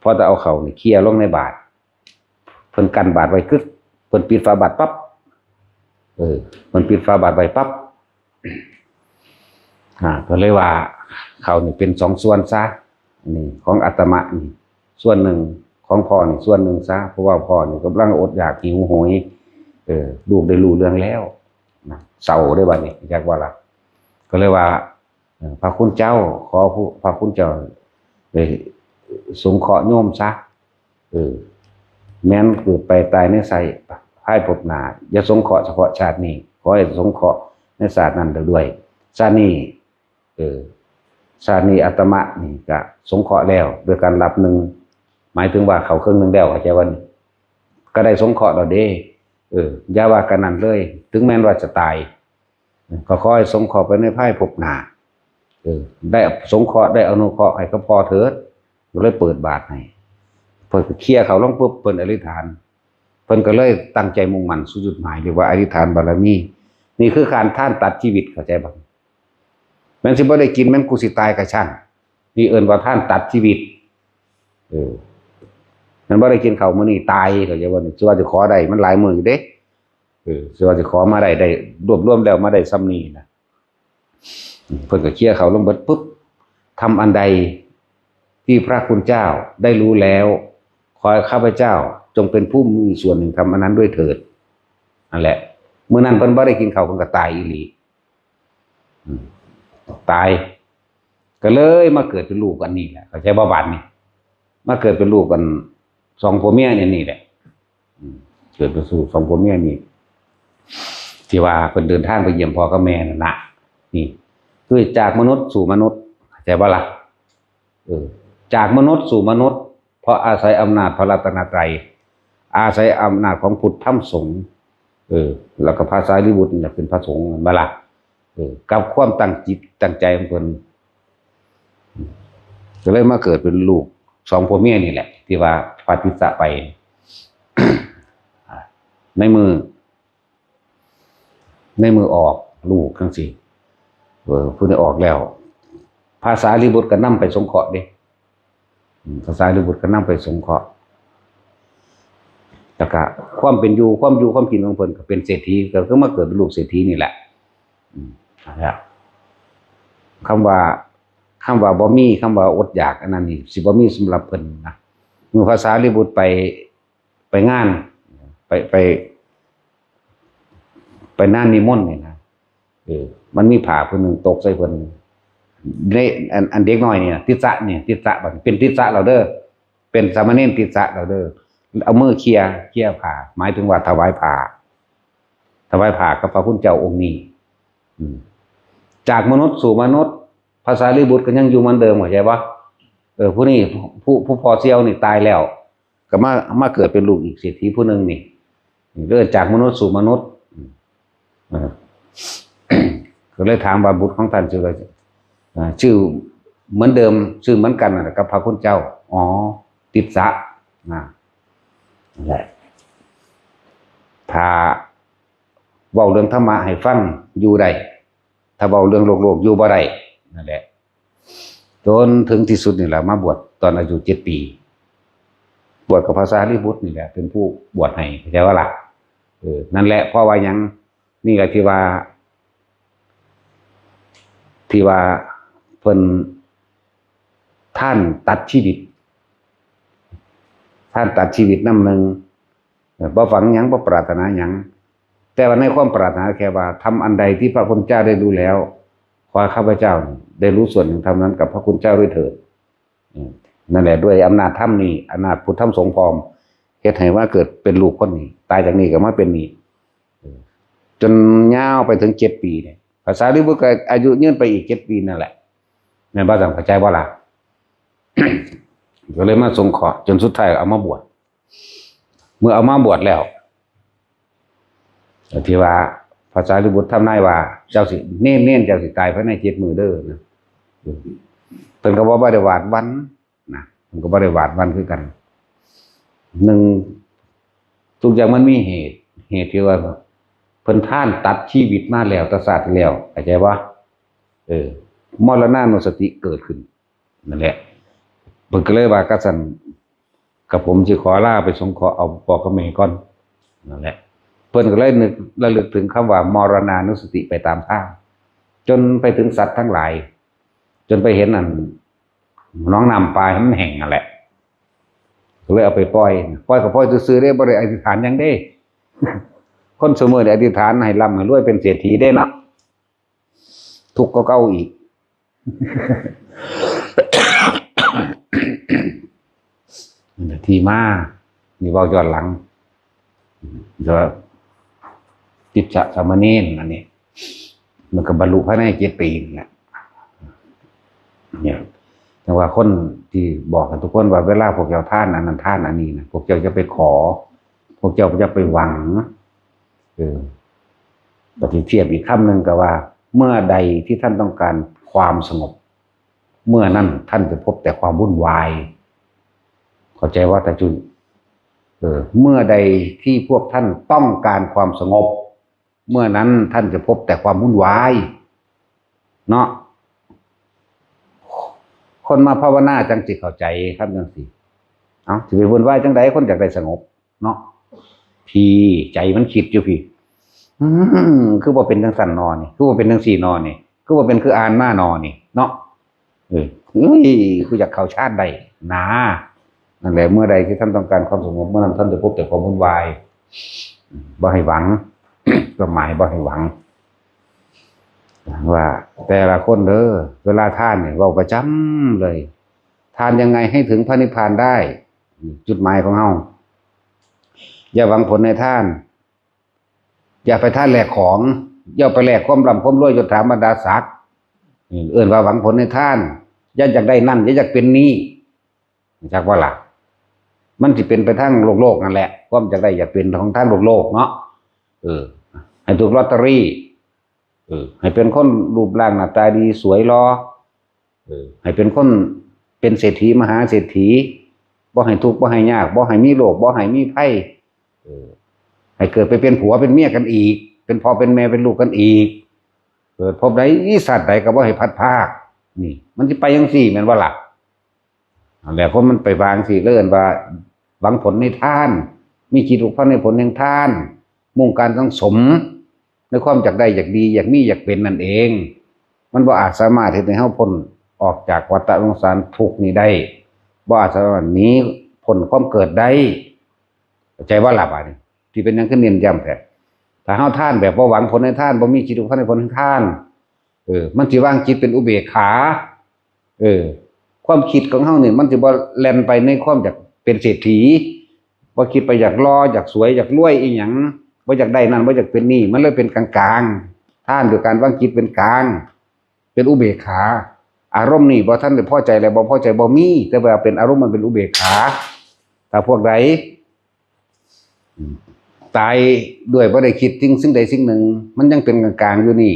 พอจะเอาเข้านี่เคลียร์ลงในบาตร เพิ่นกั้นบาตรไว้กึก เพิ่นปิดฝาบาตรปั๊บ เออ เพิ่นปิดฝาบาตรไว้ปั๊บ อ่า ก็เลยว่า เข้านี่เป็นสองส่วนซะ นี่ของอาตมานี่ส่วนหนึ่ง ของพ่อนี่ส่วนหนึ่งซะ เพราะว่าพ่อนี่กำลังอดอยากหิวโหย เออ ลูกได้รู้เรื่องแล้วนะ เศร้าเด้บัดนี้ จักว่าล่ะ ก็เลยว่า เออ พระคุณเจ้า ขอผู้ พระคุณเจ้าได้สงเคราะห์โยมซะ เออ แม้นเกิดไปตายในไส้ ภายภพหน้า อย่าสงเคราะห์เฉพาะชาตินี้ ขอให้สงเคราะห์ในชาตินั้นด้วย ชาตินี้ เออ ชาตินี้อาตมานี่ก็สงเคราะห์แล้ว โดยการรับหนึ่ง หมายถึงว่าเข้าครึ่งหนึ่งแล้ว เข้าใจว่านี่ ก็ได้สงเคราะห์แล้วเด้ เออ อย่าว่ากันนั้นเลย ถึงแม้นว่าจะตาย ก็ขอให้สงเคราะห์ไปในภายภพหน้า เออ ได้สงเคราะห์ ได้อนุเคราะห์ให้กับพ่อเถิด ก็เลยเปิดบาตรให้ เพิ่นก็เคลียร์เข้าลงปุ๊บ เพิ่นอธิษฐาน เพิ่นก็เลยตั้งใจมุ่งมั่นสู่จุดหมาย เรียกว่าอธิษฐานบารมี นี่คือการทานตัดชีวิต เข้าใจบ่ แม้นสิบ่ได้กิน แม้นกูสิตายก็ช่าง นี่เอิ้นว่าทานตัดชีวิต เออ แม้นบ่ได้กินข้าวมื้อนี้ตาย เข้าใจบ่ สิว่าสิขอได้ มันหลายมื้ออยู่เด้ เออ สิว่าสิขอมาได้ ได้รวบรวมแล้วมาได้ส่ำนี้นะ เพิ่นก็เคลียร์เข้าลงเบิดปุ๊บ ทำอันใดที่พระคุณเจ้าได้รู้แล้ว ขอให้ข้าพเจ้าจงเป็นผู้มีส่วนหนึ่งทำอันนั้นด้วยเถิด นั่นแหละ มื้อนั้นเพิ่นบ่ได้กินข้าว เพิ่นก็ตายอีหลี อืม ตาย ก็เลยมาเกิดเป็นลูกอันนี้แหละ เข้าใจบ่บาดนี้ มาเกิดเป็นลูกกันสองผัวเมียเนี่ยนี่แหละ อืม เกิดเป็นสู่สองผัวเมียนี่ ที่ว่าเพิ่นเดินทางไปเยี่ยมพ่อกับแม่นั่นนะ นี่ คือจากมนุษย์สู่มนุษย์ เข้าใจบ่ล่ะ เออ จากมนุษย์สู่มนุษย์ เพราะอาศัยอำนาจพระรัตนตรัย อาศัยอำนาจของพุทธธรรมสงฆ์ เออ แล้วก็พระสารีบุตรนี่แหละเป็นพระสงฆ์ แม่นบ่ล่ะ เออ กับความตั้งจิตตั้งใจของเพิ่น ก็เลยมาเกิดเป็นลูกสองผัวเมียนี่แหละ ที่ว่าปฏิสสะไป ในมือ ในมือออกลูกจังซี่ เออ ผู้นี้ออกแล้ว พระสารีบุตรก็นำไปสงเคราะห์เด้ อืม พระสารีบุตรก็นำไปสงเคราะห์ แล้วก็ความเป็นอยู่ ความอยู่ความกินของเพิ่นก็เป็นเศรษฐี ก็คือมาเกิดเป็นลูกเศรษฐีนี่แหละ อืม นั่นแหละ คำว่า คำว่าบ่มี คำว่าอดอยาก อันนั้นนี่สิบ่มีสำหรับเพิ่นนะ เมื่อพระสารีบุตรไป ไปงาน ไป ไป ไปงานนิมนต์นี่นะ เออ มันมีผ้าผืนหนึ่งตกใส่เพิ่น ใน อัน อันเด็กน้อยนี่นะ ติสสะนี่ ติสสะบัดนี้ เป็นติสสะแล้วเด้อ เป็นสามเณรติสสะแล้วเด้อ เอามือเคลียร์ เคลียร์ผ้า หมายถึงว่าถวายผ้า ถวายผ้ากับพระคุณเจ้าองค์นี้ อืม จากมนุษย์สู่มนุษย์ พระสารีบุตรก็ยังอยู่เหมือนเดิม เข้าใจบ่ เออ ผู้นี้ ผู้ ผู้พ่อเสี่ยวนี่ตายแล้ว ก็มา มาเกิดเป็นลูกอีกเศรษฐีผู้หนึ่งนี่ เริ่มจากมนุษย์สู่มนุษย์ อืม อ่า ก็เลยถามว่าบุตรของท่านชื่ออะไร อ่า ชื่อเหมือนเดิม ชื่อเหมือนกันนั่นแหละกับพระคุณเจ้า อ๋อ ติสสะ อ่า นั่นแหละ ถ้าเว้าเรื่องธรรมะให้ฟังอยู่ได้ ถ้าเว้าเรื่องโลกๆ อยู่บ่ได้ นั่นแหละ จนถึงที่สุดนี่แหละ มาบวชตอนอายุเจ็ดปี บวชกับพระสารีบุตรนี่แหละ เป็นผู้บวชให้ เข้าใจบ่ล่ะ เออ นั่นแหละ เพราะว่าหยัง นี่แหละที่ว่า ที่ว่าเพิ่นทานตัดชีวิต ทานตัดชีวิตนำหนึ่ง เอ่อ บ่หวังหยัง บ่ปรารถนาหยัง แต่ว่าในความปรารถนาแค่ว่า ทำอันใดที่พระคุณเจ้าได้รู้แล้ว ขอให้ข้าพเจ้าได้รู้ส่วนหนึ่งทำนั้นกับพระคุณเจ้าด้วยเถิด อืม นั่นแหละ ด้วยอำนาจธรรมนี่ อำนาจพุทธธรรมสงฆ์พร้อม เฮ็ดให้ว่าเกิดเป็นลูกคนนี้ ตายจากนี้ก็มาเป็นนี่ เออ จนยาวไปถึงเจ็ดปีเนี่ย พระสารีบุตรก็อายุยืนไปอีกเจ็ดปีนั่นแหละ แม่นบ่ จั่งเข้าใจบ่ล่ะ ก็เลยมาสงเคราะห์ จนสุดท้ายเอามาบวช เมื่อเอามาบวชแล้ว ที่ว่าพระสารีบุตรทำนายว่า เจ้าสิ เณร เณร เจ้าสิตายภายในเจ็ดมื้อเด้อนะ เพิ่นก็บ่ บ่ได้วาดหวั่นนะ เพิ่นก็บ่ได้วาดหวั่นคือกัน หนึ่ง ทุกอย่างมันมีเหตุ เหตุที่ว่าเพิ่นทานตัดชีวิตมาแล้ว แต่ชาติที่แล้ว เข้าใจบ่ เออ มรณานุสติเกิดขึ้น นั่นแหละ เพิ่นก็เลยว่า กะซั้น กะผมสิขอลาไปสงเคราะห์เอาพ่อกับแม่ก่อน นั่นแหละ เพิ่นก็เลยนึกระลึกถึงคำว่ามรณานุสติไปตามทาง จนไปถึงสัตว์ทั้งหลาย จนไปเห็นอันหนองน้ำปลามันแห้งนั่นแหละ ก็เลยเอาไปปล่อย ปล่อยก็ปล่อยซื่อๆเด้ บ่ได้อธิษฐานหยังเด้ คนซุมื้อนี่อธิษฐานให้ร่ำให้รวยเป็นเศรษฐีเด้เนาะ ทุกข์ก็เก่าอีก ที่มา นี่เว้าย้อนหลัง เดี๋ยวติสสะสามเณรอันนี้ มันก็บรรลุภายในเจ็ดปีนั่นแหละ เนี่ย แต่ว่าคนที่บอกกันทุกคนว่าเวลาพวกเจ้าทานอันนั้นทานอันนี้นะ พวกเจ้าจะไปขอ พวกเจ้าจะไปหวัง เออ ปฏิเทียบอีกคำหนึ่งก็ว่า เมื่อใดที่ท่านต้องการความสงบ เมื่อนั้นท่านจะพบแต่ความวุ่นวาย เข้าใจว่าตาจุน เออ เมื่อใดที่พวกท่านต้องการความสงบ เมื่อนั้นท่านจะพบแต่ความวุ่นวาย เนาะ คนมาภาวนาจังสิเข้าใจครับจังสิ เอ้า สิไปวุ่นวายจังใด คนอยากได้สงบ เนาะ พี่ ใจมันคิดอยู่พี่ อืม คือบ่เป็นจังซั่นนอนี่ คือบ่เป็นจังซี่นอนี่ คือบ่เป็นคืออ่านมานอนี่ เนาะ เออ เฮ้ย กูอยากเข้าฌานได้นะ นั่นแหละ เมื่อใดที่ท่านต้องการความสงบ เมื่อนั้นท่านจะพบแต่ความวุ่นวาย บ่ให้หวัง ก็หมายบ่ให้หวัง ว่าแต่ละคนเด้อ เวลาทานเนี่ย เว้าประจำเลย ทานยังไงให้ถึงพระนิพพานได้ จุดหมายของเฮา อย่าหวังผลในทาน อย่าไปทานแลกของ อย่าไปแลกความร่ำความรวย ยศถาบรรดาศักดิ์ เอิ้นว่าหวังผลในทาน อย่าอยากได้นั่น อย่าอยากเป็นนี่ จักว่าล่ะ มันสิเป็นไปทางโลกๆนั่นแหละ ความอยากได้อยากเป็นของทางโลกๆเนาะ เออ ให้ถูกลอตเตอรี่ เออ ให้เป็นคนรูปร่างหน้าตาดีสวยหล่อ เออ ให้เป็นคนเป็นเศรษฐีมหาเศรษฐี บ่ให้ทุกข์บ่ให้ยาก บ่ให้มีโรค บ่ให้มีภัย เออ ให้เกิดไปเป็นผัวเป็นเมียกันอีก เป็นพ่อเป็นแม่เป็นลูกกันอีก เกิดภพใดชาติใดก็บ่ให้พลัดพราก นี่ มันสิไปจังซี่แม่นบ่ล่ะ นั่นแหละ คนมันไปวางสิเลินว่า หวังผลในทาน มีจิตผูกพันในผลแห่งทาน มุ่งการสังสม ในความอยากได้อยากดี อยากมีอยากเป็นนั่นเอง มันบ่อาจสามารถเฮ็ดให้เฮาพ้นออกจากวัฏฏะสงสารทุกข์นี้ได้ บ่อาจสามารถหนีพ้นความเกิดได้ เข้าใจบ่ล่ะบาดนี้ ที่เป็นหยังคือเน้นย้ำแท้ ถ้าเฮาทานแบบบ่หวังผลในทาน บ่มีจิตผูกพันในผลแห่งทาน เออ มันสิวางจิตเป็นอุเบกขา เออ ความคิดของเฮานี่มันสิบ่แล่นไปในความอยากเป็นเศรษฐี บ่คิดไปอยากหล่อ อยากสวย อยากรวยอีหยัง บ่อยากได้นั่น บ่อยากเป็นนี่ มันเลยเป็นกลางๆ ทานด้วยการวางจิตเป็นกลาง เป็นอุเบกขา อารมณ์นี่บ่ทันได้พอใจและบ่พอใจบ่มี แต่ว่าเป็นอารมณ์มันเป็นอุเบกขา ถ้าพวกใด ตายด้วยบ่ได้คิดถึงสิ่งใดสิ่งหนึ่ง มันยังเป็นกลางๆอยู่นี่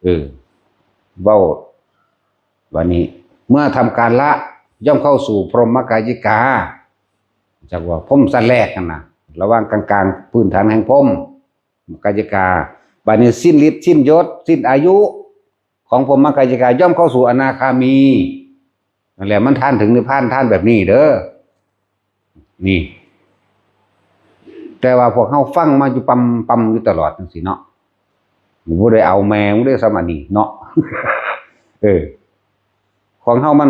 เออ เว้า บัดนี้ เมื่อทำการละ ย่อมเข้าสู่พรหมกายิกา จักว่าพรหมชั้นแรกนั่นน่ะ ระหว่างกลางๆ พื้นฐานแห่งพรหมกายิกา บัดนี้สิ้นฤทธิ์ สิ้นยศ สิ้นอายุ ของพรหมกายิกา ย่อมเข้าสู่อนาคามี นั่นแหละ มันทานถึงนิพพาน ทานแบบนี้เด้อ นี่ แต่ว่าพวกเฮาฟังมาอยู่ปั๊มๆอยู่ตลอดจังซี่เนาะ บ่ได้เอาแม่งเด้อ ซ้ำอันนี้เนาะ เออ ของเฮามัน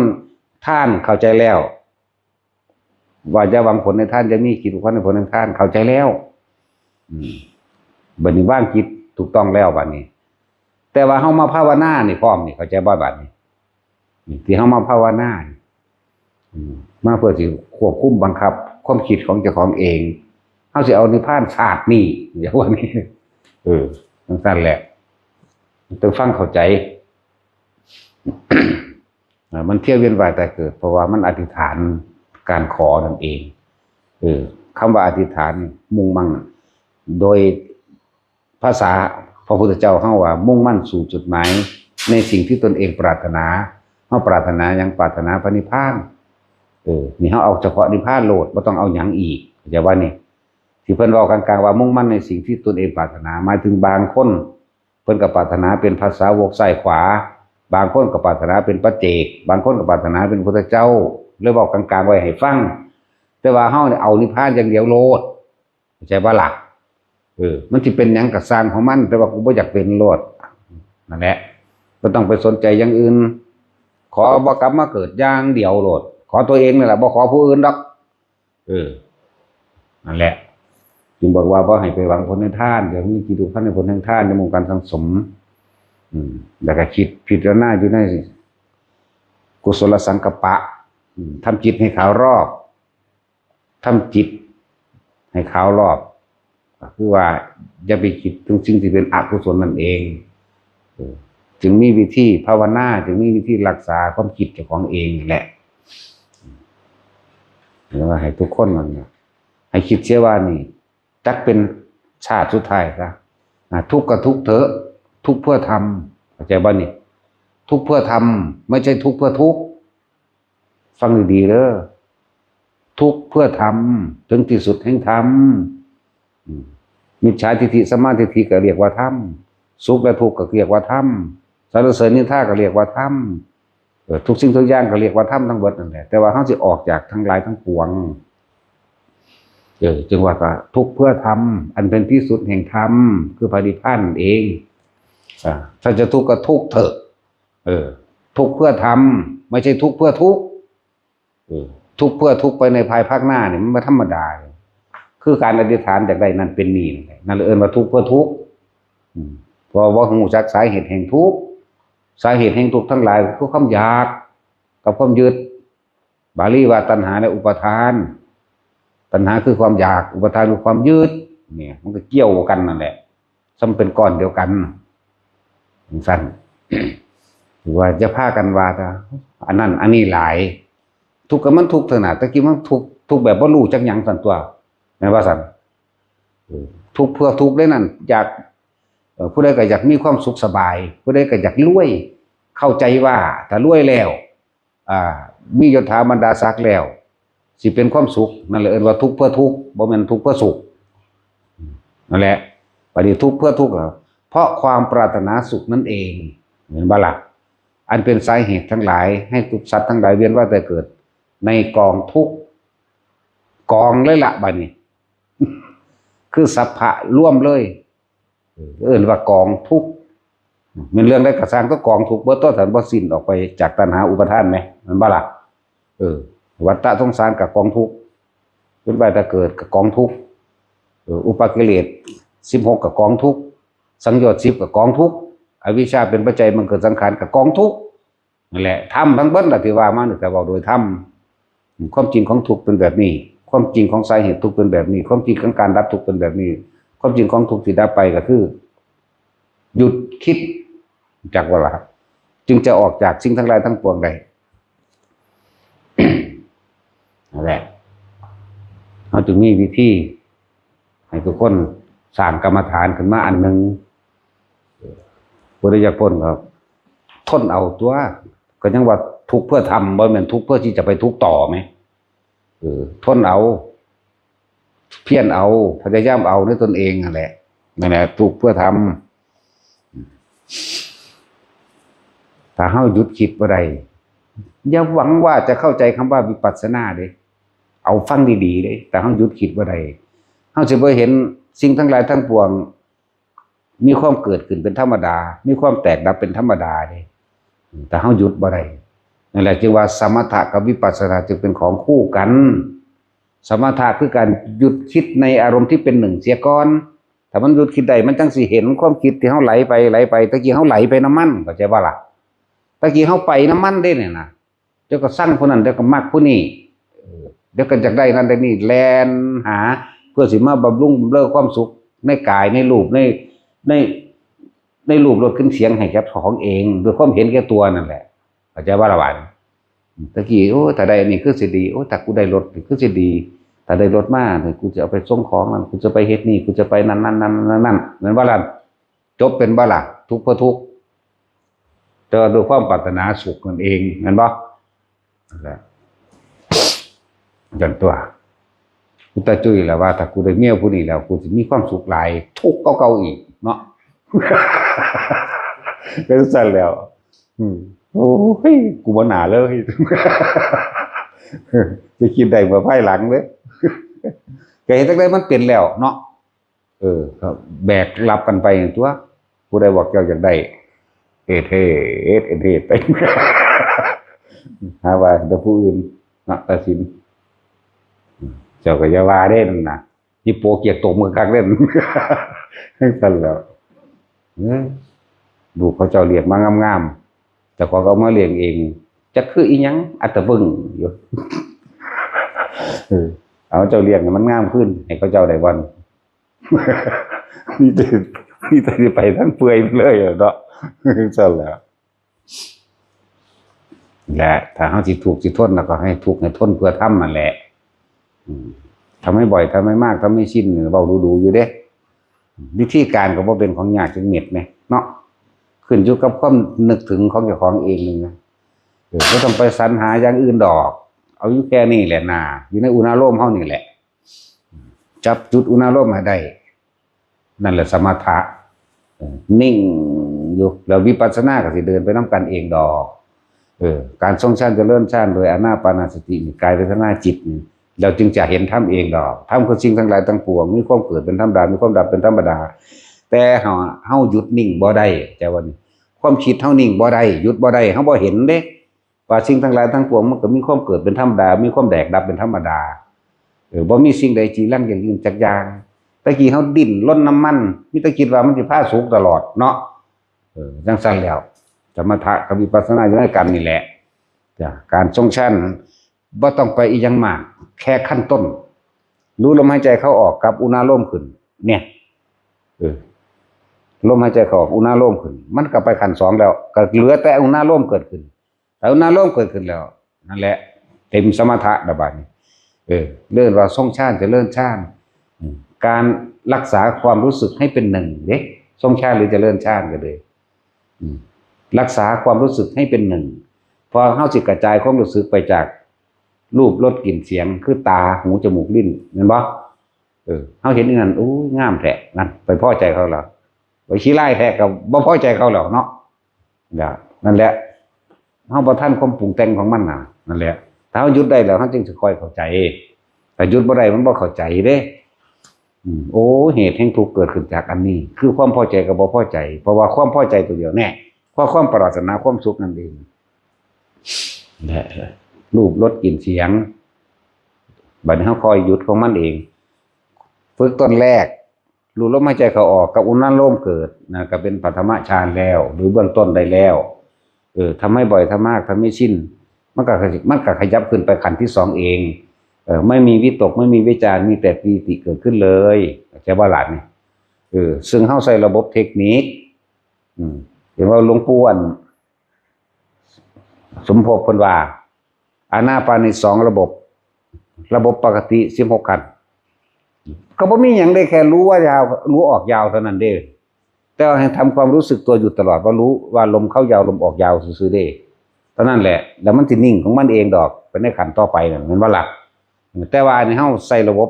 ทานเข้าใจแล้ว ว่าจะหวังผลในทาน จะมีจิตผูกพันในผลแห่งทาน เข้าใจแล้ว อืม บัดนี้วางจิตถูกต้องแล้วบัดนี้ แต่ว่าเฮามาภาวนานี่พร้อมนี่ เข้าใจบ่บัดนี้ นี่ที่เฮามาภาวนานี่ อืม มาเพื่อสิควบคุมบังคับความคิดของเจ้าของเอง เฮาสิเอานิพพานชาตินี้ อย่างว่านี้ เออ จังซั่นแหละ ต้องฟังเข้าใจ อ่า มันเที่ยวเวียนว่ายตายเกิด เพราะว่ามันอธิษฐานการขอนั่นเอง เออ คำว่าอธิษฐานมุ่งมั่น โดยภาษาพระพุทธเจ้าเฮาว่า มุ่งมั่นสู่จุดหมายในสิ่งที่ตนเองปรารถนา เฮาปรารถนาหยัง ปรารถนาพระนิพพาน เออ นี่เฮาเอาเฉพาะนิพพานโลด บ่ต้องเอาหยังอีก เข้าใจว่านี่ ที่เพิ่นเว้ากลางๆว่า มุ่งมั่นในสิ่งที่ตนเองปรารถนา หมายถึงบางคน เพิ่นก็ปรารถนาเป็นพระสาวกซ้ายขวา บางคนก็ปรารถนาเป็นปัจเจก บางคนก็ปรารถนาเป็นพุทธเจ้า เลยเว้ากลางๆไว้ให้ฟัง แต่ว่าเฮาเนี่ยเอานิพพานอย่างเดียวโลด เข้าใจบ่ล่ะ เออ มันสิเป็นหยังก็ซ่างของมัน แต่ว่ากูบ่อยากเป็นโลด นั่นแหละ บ่ต้องไปสนใจอย่างอื่น ขอบ่กลับมาเกิดอย่างเดียวโลด ขอตัวเองนี่แหละ บ่ขอผู้อื่นดอก เออ นั่นแหละ จึงบอกว่าบ่ให้ไปหวังผลในทาน อย่ามีจิตผูกพันในผลแห่งทาน ในวงการสังสม อืม แล้วก็คิดพิจารณาอยู่ในกุศลสังกัปปะ อืม ทำจิตให้ขาวรอบ ทำจิตให้ขาวรอบ ก็คือว่าอย่าไปคิดถึงสิ่งที่เป็นอกุศลนั่นเอง เออ จึงมีวิธีภาวนา จึงมีวิธีรักษาความคิดเจ้าของเองนี่แหละ เรียกว่าให้ทุกคนนั่นน่ะ ให้คิดเสียว่านี่ จักเป็นชาติสุดท้ายซะ อ่ะ ทุกข์ก็ทุกข์เถอะ ทุกข์เพื่อธรรม เข้าใจบ่นี่ ทุกข์เพื่อธรรม ไม่ใช่ทุกข์เพื่อทุกข์ ฟังดีๆเด้อ ทุกข์เพื่อธรรม ถึงที่สุดแห่งธรรม อืม มิจฉาทิฏฐิ สัมมาทิฏฐิก็เรียกว่าธรรม สุขและทุกข์ก็เรียกว่าธรรม สรรเสริญนินทาก็เรียกว่าธรรม เออ ทุกสิ่งทุกอย่างก็เรียกว่าธรรมทั้งหมดนั่นแหละ แต่ว่าเฮาสิออกจากทั้งหลายทั้งปวง เออ จึงว่าก็ทุกข์เพื่อธรรม อันเป็นที่สุดแห่งธรรม คือพระนิพพานนั่นเอง อ่า ถ้าจะทุกข์ก็ทุกข์เถอะ เออ ทุกข์เพื่อธรรม ไม่ใช่ทุกข์เพื่อทุกข์ เออ ทุกข์เพื่อทุกข์ไปในภายภาคหน้าเนี่ยมันบ่ธรรมดาเลย คือการอธิษฐานอยากได้นั่นเป็นนี่นั่นแหละ นั่นเลยเอิ้นว่าทุกข์เพื่อทุกข์ อืม เพราะว่าบ่รู้จักสาเหตุแห่งทุกข์ สาเหตุแห่งทุกข์ทั้งหลายคือความอยากกับความยึด บาลีว่าตัณหาและอุปาทาน ตัณหาคือความอยาก อุปาทานคือความยึด เนี่ย มันก็เกี่ยวกันนั่นแหละ ซ้ำเป็นก้อนเดียวกัน จั่งซั้น ถือว่าจะพากันว่าแต่อันนั้นอันนี้หลาย ทุกข์ก็มันทุกข์เท่านั้น ตะกี้มันทุกข์ ทุกข์แบบบ่รู้จักหยังซั้นตั๊ว แม่นว่าซั้น เออ ทุกข์เพื่อทุกข์เลยนั่น อยาก เอ่อ ผู้ใดก็อยากมีความสุขสบาย ผู้ใดก็อยากรวย เข้าใจว่าถ้ารวยแล้ว อ่า มียศถาบรรดาศักดิ์แล้ว สิเป็นความสุข นั่นแหละเอิ้นว่าทุกข์เพื่อทุกข์ บ่แม่นทุกข์เพื่อสุข นั่นแหละ บัดนี้ทุกข์เพื่อทุกข์อะ เพราะความปรารถนาสุขนั่นเอง เห็นบ่ล่ะ อันเป็นสาเหตุทั้งหลาย ให้ทุกสัตว์ทั้งหลายเวียนว่ายตายเกิด ในกองทุกข์ กองเลยละบัดนี้ คือสัพพะรวมเลย เออ เอิ้นว่ากองทุกข์ แม่นเรื่องใดก็ซ่าง ก็กองทุกข์เบิดตั๊ว ถ้าบ่สิ้นออกไปจากตัณหาอุปาทานแหม แม่นบ่ล่ะ เออ วัฏฏะสงสารก็กองทุกข์ เวียนว่ายตายเกิดก็กองทุกข์ เออ อุปกิเลสสิบหกก็กองทุกข์ สังโยชน์สิบก็กองทุกข์ อวิชชาเป็นปัจจัยบังเกิดสังขารก็กองทุกข์ นั่นแหละ ธรรมทั้งเบิดล่ะที่ว่ามานี่ แต่เว้าโดยธรรม ความจริงของทุกข์เป็นแบบนี้ ความจริงของสาเหตุทุกข์เป็นแบบนี้ ความจริงของการดับทุกข์เป็นแบบนี้ ความจริงของทุกข์ที่ดับไปก็คือ หยุดคิด จักบ่ล่ะ จึงจะออกจากสิ่งทั้งหลายทั้งปวงได้ นั่นแหละ เราจึงมีวิธี ให้ทุกคนสร้างกรรมฐานขึ้นมาอันหนึ่ง ผู้ใดอยากพ้นก็ทนเอาตั๊ว ก็ยังว่าทุกข์เพื่อธรรม บ่แม่นทุกข์เพื่อที่จะไปทุกข์ต่อแหม เออ ทนเอา เพียรเอา พยายามเอาในตนเองนั่นแหละ นั่นแหละ ทุกข์เพื่อธรรม ถ้าเฮาหยุดคิดบ่ได้ อย่าหวังว่าจะเข้าใจคำว่าวิปัสสนาเด้ เอาฟังดีๆเด้ ถ้าเฮาหยุดคิดบ่ได้ เฮาสิบ่เห็นสิ่งทั้งหลายทั้งปวง มีความเกิดขึ้นเป็นธรรมดา มีความแตกดับเป็นธรรมดาเด้ ถ้าเฮาหยุดบ่ได้ นั่นแหละจึงว่าสมถะกับวิปัสสนาจึงเป็นของคู่กัน สมถะคือการหยุดคิดในอารมณ์ที่เป็นหนึ่งเสียก่อน ถ้ามันหยุดคิดได้ มันจั่งสิเห็นความคิดที่เฮาไหลไป ไหลไป ตะกี้เฮาไหลไปนำมัน เข้าใจบ่ล่ะ ตะกี้เฮาไปนำมันเด้เนี่ยนะ เดี๋ยวก็ซังผู้นั้น เดี๋ยวก็มักผู้นี้ เออ เดี๋ยวก็อยากได้นั่นได้นี่ แล่นหา เพื่อสิมาบำรุงบำเรอความสุขในกาย ในรูป ใน ใน ในรูป รส กลิ่น เสียง ให้แก่ของเอง ด้วยความเห็นแก่ตัวนั่นแหละ เข้าใจบ่ล่ะบาดนี้ ตะกี้ โอ้ ถ้าได้อันนี้คือสิดี โอ้ ถ้ากูได้รถนี่คือสิดี ถ้าได้รถมานี่กูจะเอาไปส่งของนั่น กูจะไปเฮ็ดนี่ กูจะไปนั่นนั่นนั่นนั่นนั่น แม่นบ่ล่ะ จบเป็นบ่ล่ะ ทุกข์เพื่อทุกข์ แต่ว่าด้วยความปรารถนาสุขนั่นเอง แม่นบ่ นั่นแหละ ย้อนตั๊ว พุทธจุ้ยล่ะว่า ถ้ากูได้เมียผู้นี้แล้ว กูสิมีความสุขหลาย ทุกข์กว่าเก่าอีกเนาะ เป็นจั่งซั้นแล้ว อืม โอ้ย กูบ่น่าเลย จะคิดได้เมื่อภายหลังเด้อ ก็เฮ็ดจั่งใดมันเป็นแล้วเนาะ เออ ก็แบกรับกันไปตั๊ว ผู้ใดบอกเจ้าอยากได้ เฮ็ด เฮ็ด เฮ็ด เฮ็ดไป หาว่าแต่ผู้อื่นเนาะ ตัดสิน เจ้าก็อย่าว่าเด้นั่นน่ะ นี่โปเกียกตกมือคักเด้ จั่งซั้นแล้ว เออ ลูกเขาเจ้าเลี้ยงมางามๆ เจ้าของเอามาเลี้ยงเอง จักคืออีหยัง อัตตะเบิ่งอยู่ เออ เอาเจ้าเลี้ยงให้มันงามขึ้น ให้เขาเจ้าได้วัน มีแต่ มีแต่สิไปทางเปื่อยไปเลยเนาะ จั่งซั้นแหละ และถ้าเฮาสิทุกข์สิทน แล้วก็ให้ทุกข์ให้ทนเพื่อธรรมนั่นแหละ อืม ทำให้บ่อย ทำให้มาก ทำให้ชิน เว้าดูๆอยู่เด้ วิธีการก็บ่เป็นของยากจักเม็ดแหมเนาะ ขึ้นอยู่กับความนึกถึงของเจ้าของเองนึงนะ เออ บ่ต้องไปสรรหาอย่างอื่นดอก เอาอยู่แค่นี้แหละนา อยู่ในอุณาโลมเฮานี่แหละ จับจุดอุณาโลมให้ได้ นั่นแหละสมถะ เออ นิ่งอยู่ แล้ววิปัสสนาก็สิเดินไปนำกันเองดอก เออ การทรงฌานเจริญฌานโดยอานาปานสตินี่ กายเวทนาจิตนี่ เราจึงจะเห็นธรรมเองดอก ธรรมคือสิ่งทั้งหลายทั้งปวง มีความเกิดเป็นธรรมดา มีความดับเป็นธรรมดา แต่เฮา เฮาหยุดนิ่งบ่ได้ เข้าใจบ่นี่ ความคิดเฮานิ่งบ่ได้ หยุดบ่ได้ เฮาบ่เห็นเด้ ว่าสิ่งทั้งหลายทั้งปวงมันก็มีความเกิดเป็นธรรมดา มีความแตกดับเป็นธรรมดา เออ บ่มีสิ่งใดจีรังยั่งยืนจักอย่าง ตะกี้เฮาดิ้นรนนำมัน มีแต่คิดว่ามันสิพาสุขตลอดเนาะ เออ จั่งซั้นแล้ว สมถะกับวิปัสสนาอยู่ในกันนี่แหละ จ้ะ การทรงฌานบ่ต้องไปอีหยังมาก แค่ขั้นต้น รู้ลมหายใจเข้าออกกับอุณาโลมขึ้น เนี่ย เออ ลมหายใจเข้าออก อุณาโลมขึ้น มันก็ไปขั้นสองแล้ว ก็เหลือแต่อุณาโลมเกิดขึ้น แต่อุณาโลมเกิดขึ้นแล้ว นั่นแหละ เต็มสมถะแล้วบัดนี้ เออ เรียกว่าทรงฌาน เจริญฌาน อืม การรักษาความรู้สึกให้เป็นหนึ่งเด้ ทรงฌานหรือเจริญฌานก็เลย อืม รักษาความรู้สึกให้เป็นหนึ่ง พอเฮาสิกระจายความรู้สึกไปจากรูป รส กลิ่น เสียง คือตา หู จมูก ลิ้น แม่นบ่ เออ เฮาเห็นอย่างนั้น โอ้ย งามแท้ นั่น ไปพอใจเขาแล้ว ไปขี้ร้ายแท้ก็บ่พอใจเขาแล้วเนาะ นะ นั่นแหละ เฮาบ่ทันความปรุงแต่งของมันน่ะ นั่นแหละ ถ้าเฮาหยุดได้แล้ว เฮาจึงสิค่อยเข้าใจ ถ้าหยุดบ่ได้ มันบ่เข้าใจเด้ อืม โอ้ เหตุแห่งทุกข์เกิดขึ้นจากอันนี้ คือความพอใจกับบ่พอใจ เพราะว่าความพอใจตัวเดียวแน่ เพราะความปรารถนาความสุขนั่นเอง และรูป รส กลิ่น เสียง บัดนี้เฮาค่อยหยุดของมันเอง ฝึกต้นแรก รู้ลมหายใจเข้าออกกับอุณาโลมเกิดนะ ก็เป็นปฐมฌานแล้ว หรือเบื้องต้นได้แล้ว เออ ทำให้บ่อย ทำมาก ทำให้ชิน มันก็ขยับ มันก็ขยับขึ้นไปขั้นที่สองเอง เออ ไม่มีวิตก ไม่มีวิจาร มีแต่ปีติเกิดขึ้นเลย เข้าใจบ่ล่ะนี่ เออ ซึ่งเฮาใช้ระบบเทคนิค อืม เห็นว่าหลวงปู่อัน สมภพเพิ่นว่า อานาปานนี่สองระบบ ระบบปกติสิบหกขั้น ก็บ่มีหยังเด้ แค่รู้ว่ายาว รู้ออกยาวเท่านั้นเด้ แต่ว่าให้ทำความรู้สึกตัวอยู่ตลอดว่ารู้ว่าลมเข้ายาว ลมออกยาวซื่อๆเด้ เท่านั้นแหละ แล้วมันสินิ่งของมันเองดอก ไปในขั้นต่อไปนั่น แม่นบ่ล่ะ แต่ว่าอันนี้เฮาใช้ระบบ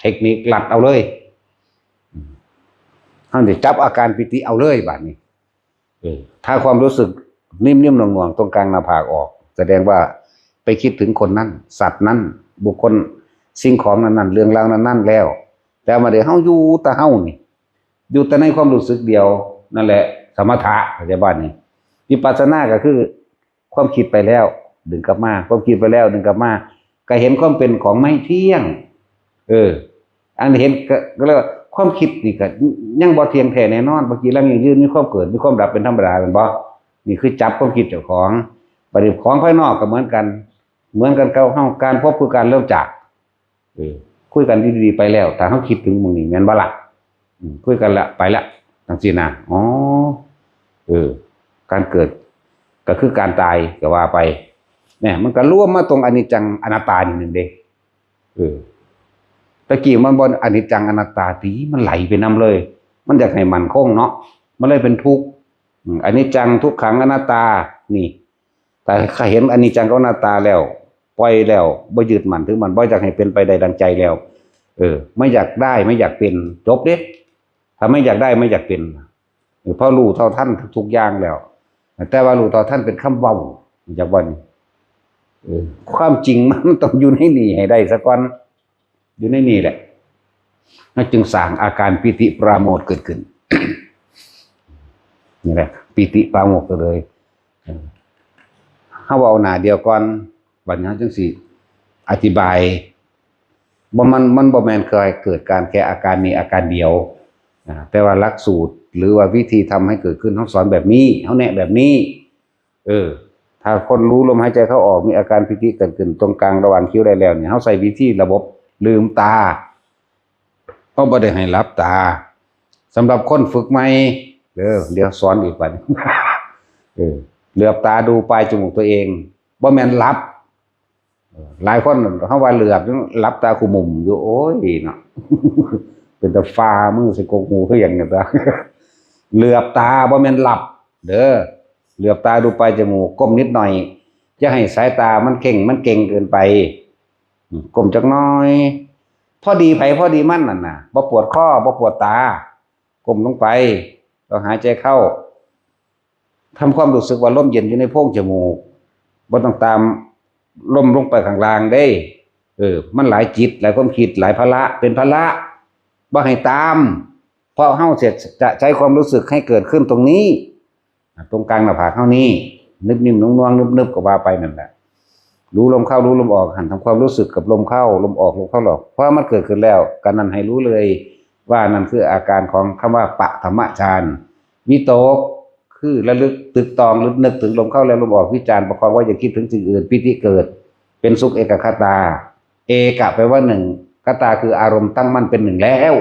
เทคนิคลัดเอาเลย เฮาสิจับอาการปีติเอาเลยบัดนี้ เออ ถ้าความรู้สึกนิ่มๆหน่วงๆตรงกลางหน้าผากออก แสดงว่าไปคิดถึงคนนั้น สัตว์นั้น บุคคล สิ่งของนั้นๆ เรื่องราวนั้นๆแล้ว แต่มาเดี๋ยวเฮาอยู่แต่เฮานี่ อยู่แต่ในความรู้สึกเดียว นั่นแหละ สมถะ เข้าใจบ่นี่ วิปัสสนาก็คือ ความคิดไปแล้ว ดึงกลับมา ความคิดไปแล้ว ดึงกลับมา ก็เห็นความเป็นของไม่เที่ยง เออ อันเห็นก็ ก็เรียกว่าความคิดนี่ก็ยังบ่เที่ยงแท้แน่นอน บ่จีรังยั่งยืน มีความเกิด มีความดับเป็นธรรมดา แม่นบ่ นี่คือจับความคิดเจ้าของ บัดนี้ของภายนอกก็เหมือนกัน เหมือนกันกับเฮา การพบคือการเริ่มจาก เออ คุยกันดีๆไปแล้ว ถ้าเฮาคิดถึงหม่องนี้ แม่นบ่ล่ะ อืม คุยกันละ ไปละ จั่งซี้นะ อ๋อ เออ การเกิดก็คือการตาย ก็ว่าไป เนี่ย มันก็รวมมาตรงอนิจจังอนัตตานี่หนึ่งเด้ เออ ตะกี้มันบ่อนิจจังอนัตตาติ มันไหลไปนำเลย มันอยากให้มั่นคงเนาะ มันเลยเป็นทุกข์ อืม อนิจจังทุกขังอนัตตา นี่ แต่ถ้าเห็นอนิจจังกับอนัตตาแล้ว ปล่อยแล้ว บ่ยึดมั่นถือมั่น บ่อยากให้เป็นไปได้ดังใจแล้ว เออ ไม่อยากได้ ไม่อยากเป็น จบเด้ ถ้าไม่อยากได้ ไม่อยากเป็น เออ เพราะรู้เท่าทันทุกๆอย่างแล้ว แต่ว่ารู้เท่าทันเป็นคำเว้า อยากว่านี่ เออ ความจริงมันต้องอยู่ในนี่ให้ได้ซะก่อน อยู่ในนี่แหละ มันจึงสร้างอาการปีติปราโมทย์เกิดขึ้น นี่แหละ ปีติปราโมทย์ก็เลย เออ เฮาเว้าหน้าเดียวก่อน บัดนี้เฮาจั่งสิอธิบาย บ่ มัน มันบ่แม่นเคยเกิดการแค่อาการนี้อาการเดียว อ่า แต่ว่าหลักสูตรหรือว่าวิธีทำให้เกิดขึ้น เฮาสอนแบบนี้ เฮาแนะแบบนี้ เออ ถ้าคนรู้ลมหายใจเข้าออก มีอาการปีติเกิดขึ้นตรงกลางระหว่างคิ้วได้แล้วเนี่ย เฮาใช้วิธีระบบลืมตา เฮาบ่ได้ให้หลับตา สำหรับคนฝึกใหม่ เด้อ เดี๋ยวสอนอีกบัด เออ เหลือบตาดูปลายจมูกตัวเอง บ่แม่นหลับ เออ หลายคนเฮาว่าเหลือบ หลับตาคุมมุมอยู่ โอ้ยเนาะ เป็นตาฝ่ามือใส่กกหูคือหยังเนี่ย เหลือบตาบ่แม่นหลับ เด้อ เหลือบตาดูปลายจมูก ก้มนิดหน่อย อย่าให้สายตามันเข่ง มันเก่งเกินไป อืม ก้มจักหน่อย พอดีไผพอดีมันนั่นน่ะ บ่ปวดคอ บ่ปวดตา ก้มลงไป เราหายใจเข้า ทำความรู้สึกว่าลมเย็นอยู่ในโพรงจมูก บ่ต้องตามลมลงไปข้างล่างเด้ เออ มันหลายจิต หลายความคิด หลายภาระ เป็นภาระ บ่ให้ตาม เพราะเฮาจะใช้ความรู้สึกให้เกิดขึ้นตรงนี้ ตรงกลางหน้าผากเฮานี่ นิ่มๆ นุ่มๆ นึบๆ ก็ว่าไปนั่นแหละ รู้ลมเข้า รู้ลมออก หันทำความรู้สึกกับลมเข้า ลมออก ลมเข้า ลมออก เพราะมันเกิดขึ้นแล้ว การนั้นให้รู้เลยว่านั่นคืออาการของคำว่าปฐมฌาน วิตก คือระลึกตึกตอง หรือนึกถึงลมเข้าและลมออก วิจารประคองไว้ อย่าคิดถึงสิ่งอื่น ปีติเกิด เป็นสุขเอกคตา เอกะแปลว่าหนึ่ง คตาคืออารมณ์ตั้งมั่นเป็นหนึ่งแล้ว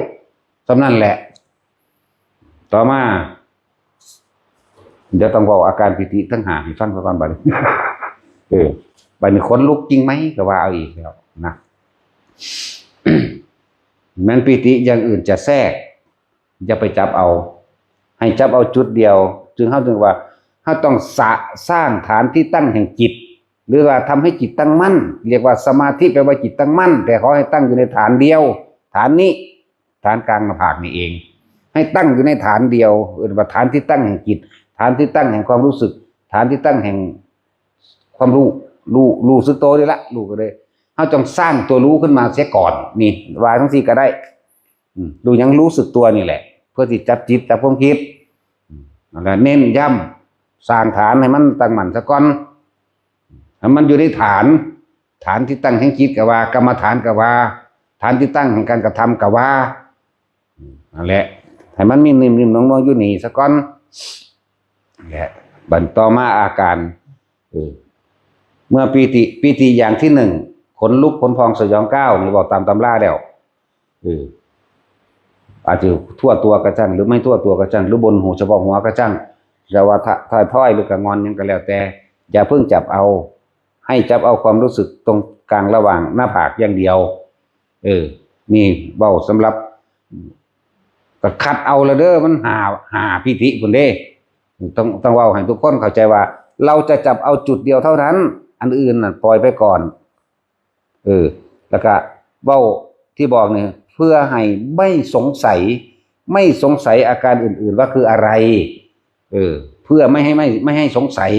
ส่ำนั้นแหละ ต่อมา เดี๋ยวต้องเว้าอาการปีติทั้งห้าให้ฟังซะก่อนบัดนี้ เออ บัดนี้ขนลุกจริงไหมก็ว่าเอาอีกแล้วนะ แม้นปีติอย่างอื่นจะแทรก อย่าไปจับเอา ให้จับเอาจุดเดียว จึงเฮาจึงว่า เฮาต้องสะสร้างฐานที่ตั้งแห่งจิต หรือว่าทำให้จิตตั้งมั่น เรียกว่าสมาธิแปลว่าจิตตั้งมั่น แต่ขอให้ตั้งอยู่ในฐานเดียว ฐานนี้ ฐานกลางหน้าผากนี่เอง ให้ตั้งอยู่ในฐานเดียว เอิ้นว่าฐานที่ตั้งแห่งจิต ฐานที่ตั้งแห่งความรู้สึก ฐานที่ตั้งแห่งความรู้ รู้ รู้สึกตัวนี่ละ รู้ก็เลย เฮาต้องสร้างตัวรู้ขึ้นมาเสียก่อน นี่ ว่าจั่งซี้ก็ได้ อืม รู้หยัง รู้สึกตัวนี่แหละ เพื่อที่จับจิต จับความคิด อืม นั่นแหละ เน้นย้ำ สร้างฐานให้มันตั้งมั่นซะก่อน ให้มันอยู่ในฐาน ฐานที่ตั้งแห่งจิตก็ว่า กรรมฐานก็ว่า ฐานที่ตั้งแห่งการกระทำก็ว่า อืม นั่นแหละ ให้มันมีนิ่มๆ นวลๆ อยู่นี่ซะก่อน และบัดต่อมาอาการ เออ เมื่อปีติ ปีติอย่างที่หนึ่ง ขนลุก ขนพอง สยองก้าว นี่เว้าตามตำราแล้ว เออ อาจจะทั่วตัวก็ช่าง หรือไม่ทั่วตัวก็ช่าง หรือบนหูเฉพาะหัวก็ช่าง แต่ว่าถ้า ถ้าท้อยหรือกะงอนหยังก็แล้วแต่ อย่าเพิ่งจับเอา ให้จับเอาความรู้สึกตรงกลางระหว่างหน้าผากอย่างเดียว เออ นี่เว้าสำหรับ ก็คัดเอาละเด้อ มันห้า ห้าปีติพุ้นเด้ ต้อง ต้องเว้าให้ทุกคนเข้าใจว่า เราจะจับเอาจุดเดียวเท่านั้น อันอื่นน่ะปล่อยไปก่อน เออ แล้วก็เว้าที่บอกเนี่ย เพื่อให้ไม่สงสัย ไม่สงสัยอาการอื่นๆ ว่าคืออะไร เออ เพื่อไม่ให้ ไม่ ไม่ให้สงสัย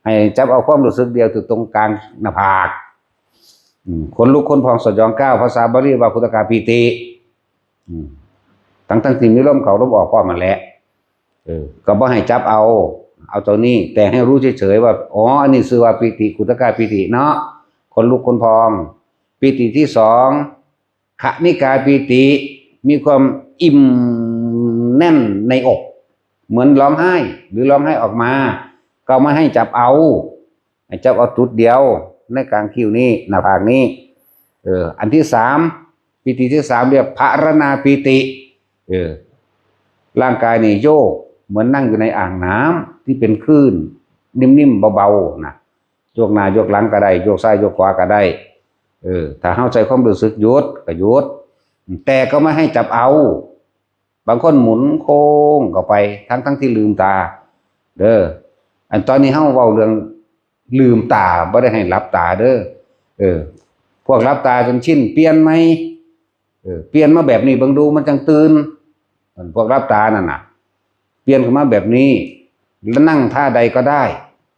ให้จับเอาความรู้สึกเดียวอยู่ตรงกลางหน้าผาก อืม ขนลุก ขนพอง สยองก้าว ภาษาบาลีว่า ขุททกาปีติ อืม ทั้งๆ ที่มีลมเข้าลมออกพร้อมนั่นแหละ เออ ก็บ่ให้จับเอา เอาตัวนี้ แต่ให้รู้เฉยๆ ว่า อ๋อ อันนี้ชื่อว่าปีติ ขุททกาปีติเนาะ ขนลุกขนพอง ปีติที่สอง ขณิกาปีติ มีความอิ่มแน่นในอก เหมือนร้องไห้ หรือร้องไห้ออกมา ก็ไม่ให้จับเอา ให้จับเอาจุดเดียว ในกลางคิ้วนี้ หน้าผากนี้ เออ อันที่สาม ปีติที่สามเรียกผะรณาปีติ เออ ร่างกายนี่โยก เหมือนนั่งอยู่ในอ่างน้ำที่เป็นคลื่น นิ่มๆ เบาๆ นะ โยกหน้าโยกหลังก็ได้ โยกซ้ายโยกขวาก็ได้ เออ ถ้าเฮาใช้ความรู้สึกหยุดก็หยุด แต่ก็ไม่ให้จับเอา บางคนหมุนโค้งเข้าไป ทั้งๆ ที่ลืมตา เด้อ อันตอนนี้เฮาเว้าเรื่องลืมตา บ่ได้ให้หลับตาเด้อ เออ พวกหลับตาจนชิน เปลี่ยนใหม่ เออ เปลี่ยนมาแบบนี้เบิ่งดู มันจั่งตื่น พวกหลับตานั่นน่ะ เปลี่ยนขึ้นมาแบบนี้ แล้วนั่งท่าใดก็ได้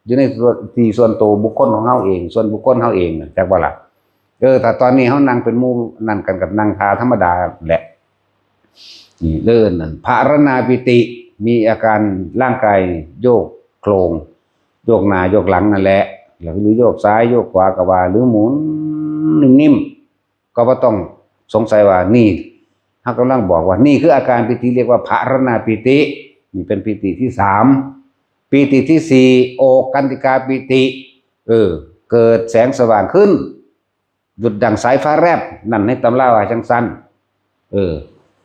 อยู่ในส่วน ที่ส่วนตัวบุคคลของเฮาเอง ส่วนบุคคลเฮาเองน่ะ จักบ่ล่ะ เออ ถ้าตอนนี้เฮานั่งเป็นหมู่นั่นกันกับนั่งท่าธรรมดาแหละ นี่เด้อ นั่น ผะรณาปีติ มีอาการร่างกายโยกโคลง โยกหน้าโยกหลังนั่นแหละ หรือโยกซ้ายโยกขวาก็ว่า หรือหมุนนิ่มๆ ก็บ่ต้องสงสัยว่านี่ เฮากำลังบอกว่านี่คืออาการปีติ เรียกว่าผะรณาปีติ นี่เป็นปีติที่สาม ปีติที่สี่ โอกันติกาปีติ เออ เกิดแสงสว่างขึ้น ดุจดั่งสายฟ้าแลบ นั่นในตำราว่าจั่งซั้น เออ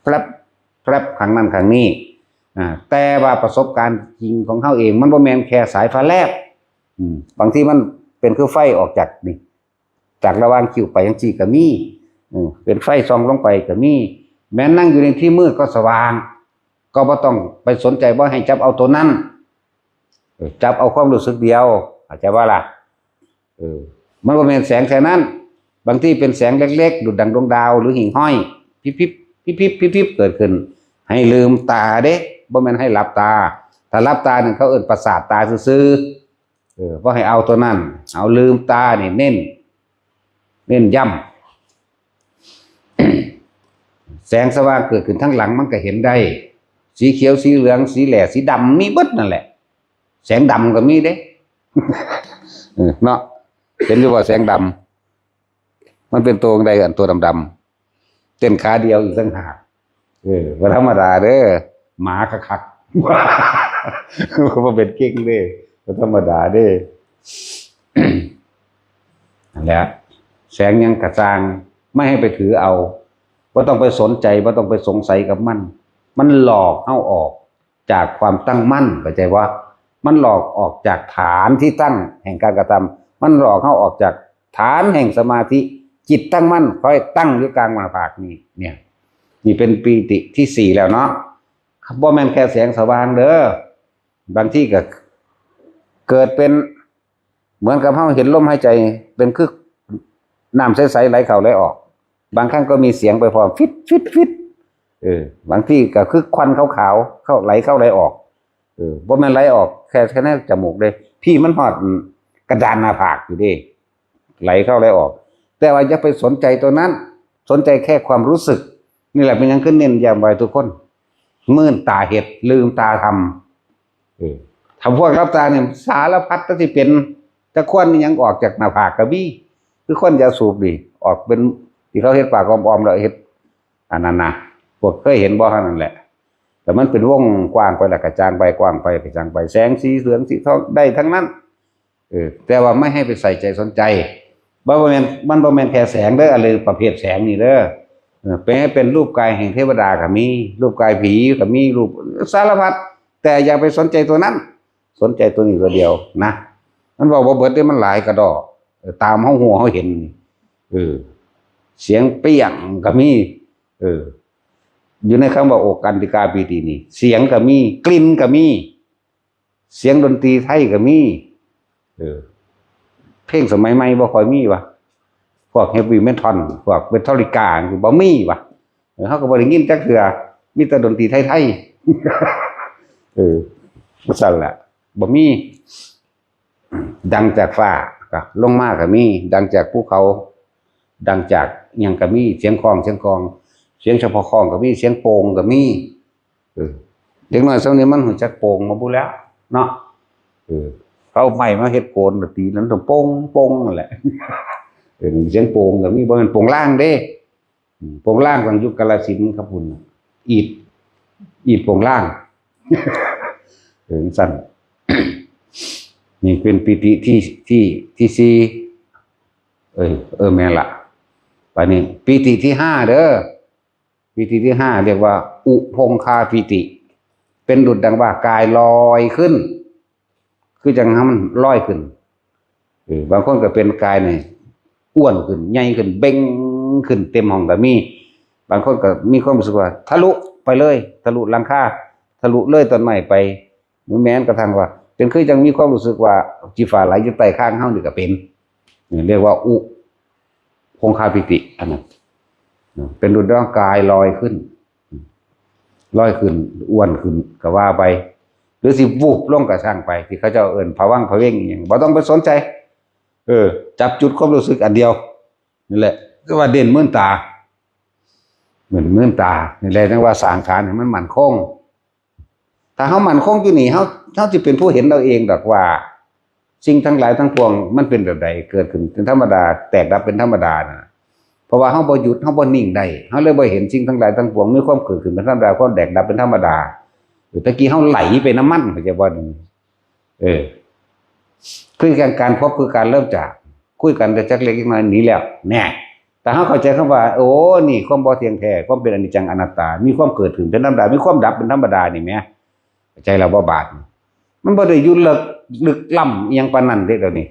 แปรบ แปรบ ข้างนั้นข้างนี้ อ่า แต่ว่าประสบการณ์จริงของเฮาเอง มันบ่แม่นแค่สายฟ้าแลบ อืม บางทีมันเป็นคือไฟออกจากนี่ จากระหว่างคิ้วไปจั่งซี้ก็มี อืม เป็นไฟส่องลงไปก็มี แม้นั่งอยู่ในที่มืดก็สว่าง ก็บ่ต้องไปสนใจ บ่ให้จับเอาตัวนั้น เออ จับเอาความรู้สึกเดียว เข้าใจบ่ล่ะ เออ มันบ่แม่นแสงแค่นั้น บางทีเป็นแสงเล็กๆ ดุจดั่งดวงดาว หรือหิ่งห้อย พิบๆ พิบๆ พิบๆ เกิดขึ้น ให้ลืมตาเด้ บ่แม่นให้หลับตา ถ้าหลับตานั่นเขาเอิ้นประสาทตาซื่อๆ เออ บ่ให้เอาตัวนั้น เอาลืมตานี่เน้น เน้นย้ำ แสงสว่างเกิดขึ้นทางหลังมันก็เห็นได้ สีเขียว สีเหลือง สีแหล่ สีดำ มีเบิดนั่นแหละ แสงดำก็มีเด้ เออเนาะ เห็นอยู่ว่าแสงดำ มันเป็นตัวใดอันตัวดำๆ เต้นขาเดียวอีกต่างหาก เออบ่ธรรมดาเด้อ หมาคักๆ บ่เป็นเก่งเด้อ บ่ธรรมดาเด้อ นั่นแหละ แสงหยังกะซ่าง ไม่ให้ไปถือเอา บ่ต้องไปสนใจ บ่ต้องไปสงสัยกับมัน มันหลอกเฮาออกจากความตั้งมั่น เข้าใจบ่ มันหลอกออกจากฐานที่ตั้งแห่งการกระทำ มันหลอกเฮาออกจากฐานแห่งสมาธิ จิตตั้งมั่น ค่อยตั้งอยู่กลางหน้าผากนี่ เนี่ย นี่เป็นปีติที่สี่แล้วเนาะ บ่แม่นแค่แสงสว่างเด้อ บางทีก็เกิดเป็น เหมือนกับเฮาเห็นลมหายใจเป็นคือน้ำใสๆไหลเข้าไหลออก บางครั้งก็มีเสียงไปพร้อม ฟิด ฟิด ฟิด เออ บางทีก็คือควันขาวๆ เข้า ไหลเข้าไหลออก เออ บ่แม่นไหลออกแค่ แค่ในจมูกเด้ พี้มันฮอดกระดานหน้าผากอยู่เด้ ไหลเข้าไหลออก แต่ว่าอย่าไปสนใจตัวนั้น สนใจแค่ความรู้สึก นี่แหละเป็นหยังคือเน้นย้ำไว้ทุกคน มื่นตาเฮ็ด ลืมตาทำ เออ ถ้าพวกหลับตาเนี่ย สารพัดที่เป็น แต่ควันนี่ยังออกจากหน้าผากก็มี คือควันยาสูบนี่ ออกเป็น ที่เขาเฮ็ดปากอ้อมๆแล้วเฮ็ด อันนั้นนะ พวกเคยเห็นบ่ เท่านั้นแหละ แต่มันเป็นวงกว้างไปแล้ว กระจางไป กว้างไป กระจางไป แสงสีเหลืองสีทองได้ทั้งนั้น เออ แต่ว่าไม่ให้ไปใส่ใจสนใจ บ่ บ่แม่น มันบ่แม่นแค่แสงเด้อ อะไรประเภทแสงนี่เด้อ เออ เป็น เป็นรูปกายแห่งเทวดาก็มี รูปกายผีก็มี รูปสารพัด แต่อย่าไปสนใจตัวนั้น สนใจตัวนี้ตัวเดียวนะ มันเว้าบ่เบิดเด้ มันหลายกระดอก เออ ตามเฮาฮู้เฮาเห็น เออ เสียงเปี้ยงก็มี เออ อยู่ในคำว่าโอกันติกาปีตินี่ เสียงก็มี กลิ่นก็มี เสียงดนตรีไทยก็มี เออ เพลงสมัยใหม่บ่ค่อยมีวะ พวกเฮฟวีเมทัล พวกเมทัลลิกา คือบ่มีวะ เออ เฮาก็บ่ได้ยินจักเทื่อ มีแต่ดนตรีไทยๆ เออ ซั่นแหละ บ่มี ดังจากฟ้าก็ลงมาก็มี ดังจากภูเขา ดังจากหยังก็มี เสียงคอง เสียงกลอง เสียงเฉพาะคองก็มี เสียงโป่งก็มี เออ เด็กน้อยส่ำนี้มันฮู้จักโป่งมาบุแล้ว เนาะ เออ เขาเอาไม้มาเฮ็ดโกนก็ตีนั้นต้องโป่ง โป่งนั่นแหละ เออ เสียงโป่งก็มี บ่แม่นโป่งลางเด้ อืม โป่งลางต้องอยู่กาฬสินธุ์ครับพุ่นน่ะ อีด อีดโป่งลาง เออ ซั่น นี่เป็นปีติที่ ที่ ที่สี่ เอ้ย เออ แม่นละ บาดนี้ ปีติที่ห้าเด้อ ปีติที่ห้าเรียกว่า อุพงคาปีติ เป็นดุจดังว่ากายลอยขึ้น คือจังให้มันลอยขึ้น เออ บางคนก็เป็นกายนี่อ้วนขึ้น ใหญ่ขึ้น เบ่งขึ้น เต็มห้องก็มี บางคนก็มีความรู้สึกว่าทะลุไปเลย ทะลุหลังคา ทะลุเลยต้นไม้ไป หรือแม้กระทั่งว่า เป็นคือจังมีความรู้สึกว่าขี้ฟ้าไหลอยู่ใต้คางเฮานี่ก็เป็น นี่เรียกว่าอุพงคาปีติ อันนั้น เป็นดุจดังกายลอยขึ้น ลอยขึ้น อ้วนขึ้น ก็ว่าไป หรือสิวูบลงก็ช่างไป ที่เขาเจ้าเอิ้นผวังค์ผะเวงอีหยัง บ่ต้องไปสนใจ เออ จับจุดความรู้สึกอันเดียว นี่แหละ เรียกว่าเด่นมื่นตา เหมือนมื่นตา นี่แหละ จั่งว่าสร้างฐานให้มันมั่นคง ถ้าเฮามั่นคงอยู่นี่ เฮา เฮาสิเป็นผู้เห็นเอาเองดอกว่า สิ่งทั้งหลายทั้งปวงมันเป็นแบบใด เกิดขึ้นเป็นธรรมดา แตกดับเป็นธรรมดาน่ะ เพราะว่าเฮาบ่หยุด เฮาบ่นิ่งได้ เฮาเลยบ่เห็นสิ่งทั้งหลายทั้งปวงมีความเกิดขึ้นเป็นธรรมดา ความแตกดับเป็นธรรมดา เออ ตะกี้เฮาไหลไปนำมัน เข้าใจบ่ เออ คือการ การพบคือการเริ่มจาก คุยกันแต่จักเล็กจักน้อยหนีแล้ว แน่ แต่เฮาเข้าใจคำว่า โอ้ นี่ความบ่เที่ยงแท้ ความเป็นอนิจจังอนัตตา มีความเกิดขึ้นเป็นธรรมดา มีความดับเป็นธรรมดานี่แหม เข้าใจแล้วบ่บาดนี่ มันบ่ได้อยู่ลึก ลึกล้ำอิหยังปานนั้นเด้ เดี๋ยวนี้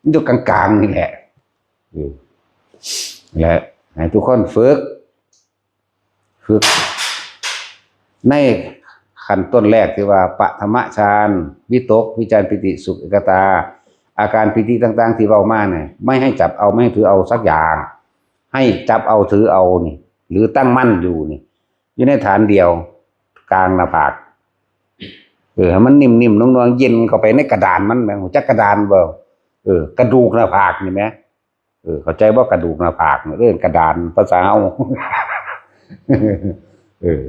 มันอยู่กลางๆนี่แหละ เออ และให้ทุกคนฝึก ฝึก ในขั้นต้นแรกที่ว่าปฐมฌาน วิตก วิจาร ปีติ สุข เอกตา อาการปีติต่างๆที่เว้ามาเนี่ย ไม่ให้จับเอา ไม่ให้ถือเอาสักอย่าง ให้จับเอาถือเอานี่ หรือตั้งมั่นอยู่นี่ อยู่ในฐานเดียว กลางหน้าผาก เออ ให้มันนิ่มๆ นุ่มๆ เย็นเข้าไปในกระดานมันแหม รู้จักกระดานบ่ เออ กระดูกหน้าผากนี่แหม เออ เข้าใจบ่ กระดูกหน้าผากเนี่ย เอิ้นกระดานภาษาเฮา เออ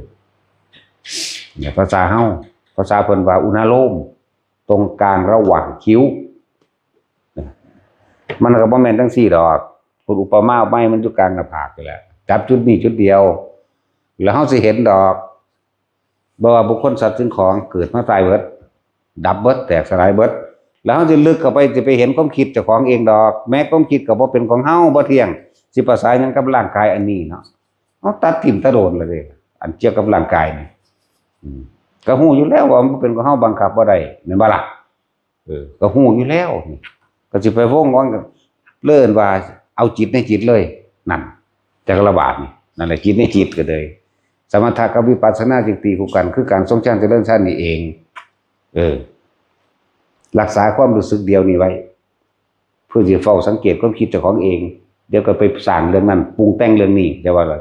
เนี่ย ภาษาเฮา ภาษาเพิ่นว่าอุณาโลม ตรงกลางระหว่างคิ้ว มันก็บ่แม่นจังซี่ดอก พุทธอุปมาอุปไมยมันอยู่กลางหน้าผากนี่แหละ จับจุดนี้จุดเดียว แล้วเฮาสิเห็นดอก บ่ว่าบุคคลสัตว์สิ่งของเกิดมาตายเบิด ดับเบิด แตกสลายเบิด แล้วเฮาสิลึกเข้าไป สิไปเห็นความคิดเจ้าของเองดอก แม้ความคิดก็บ่เป็นของเฮา บ่เที่ยง สิประสานหยังกับร่างกายอันนี้เนาะ เฮาตัดทิ่มตะโดนเลยเด้ อันเกี่ยวกับร่างกายนี่ อืม ก็ฮู้อยู่แล้วว่ามันเป็นของเฮา บังคับบ่ได้ แม่นบ่ล่ะ เออ ก็ฮู้อยู่แล้วนี่ ก็สิไปวงวอนกัน เลินว่าเอาจิตในจิตเลย นั่น จักระบาดนี่ นั่นแหละ จิตในจิตก็เลย สมถะกับวิปัสสนาจึงตีคู่กัน คือการทรงฌานเจริญฌานนี่เอง เออ รักษาความรู้สึกเดียวนี้ไว้ เพื่อจะเฝ้าสังเกตความคิดเจ้าของเอง เดี๋ยวก็ไปสร้างเรื่องนั้น ปรุงแต่งเรื่องนี้ จะว่าอะไร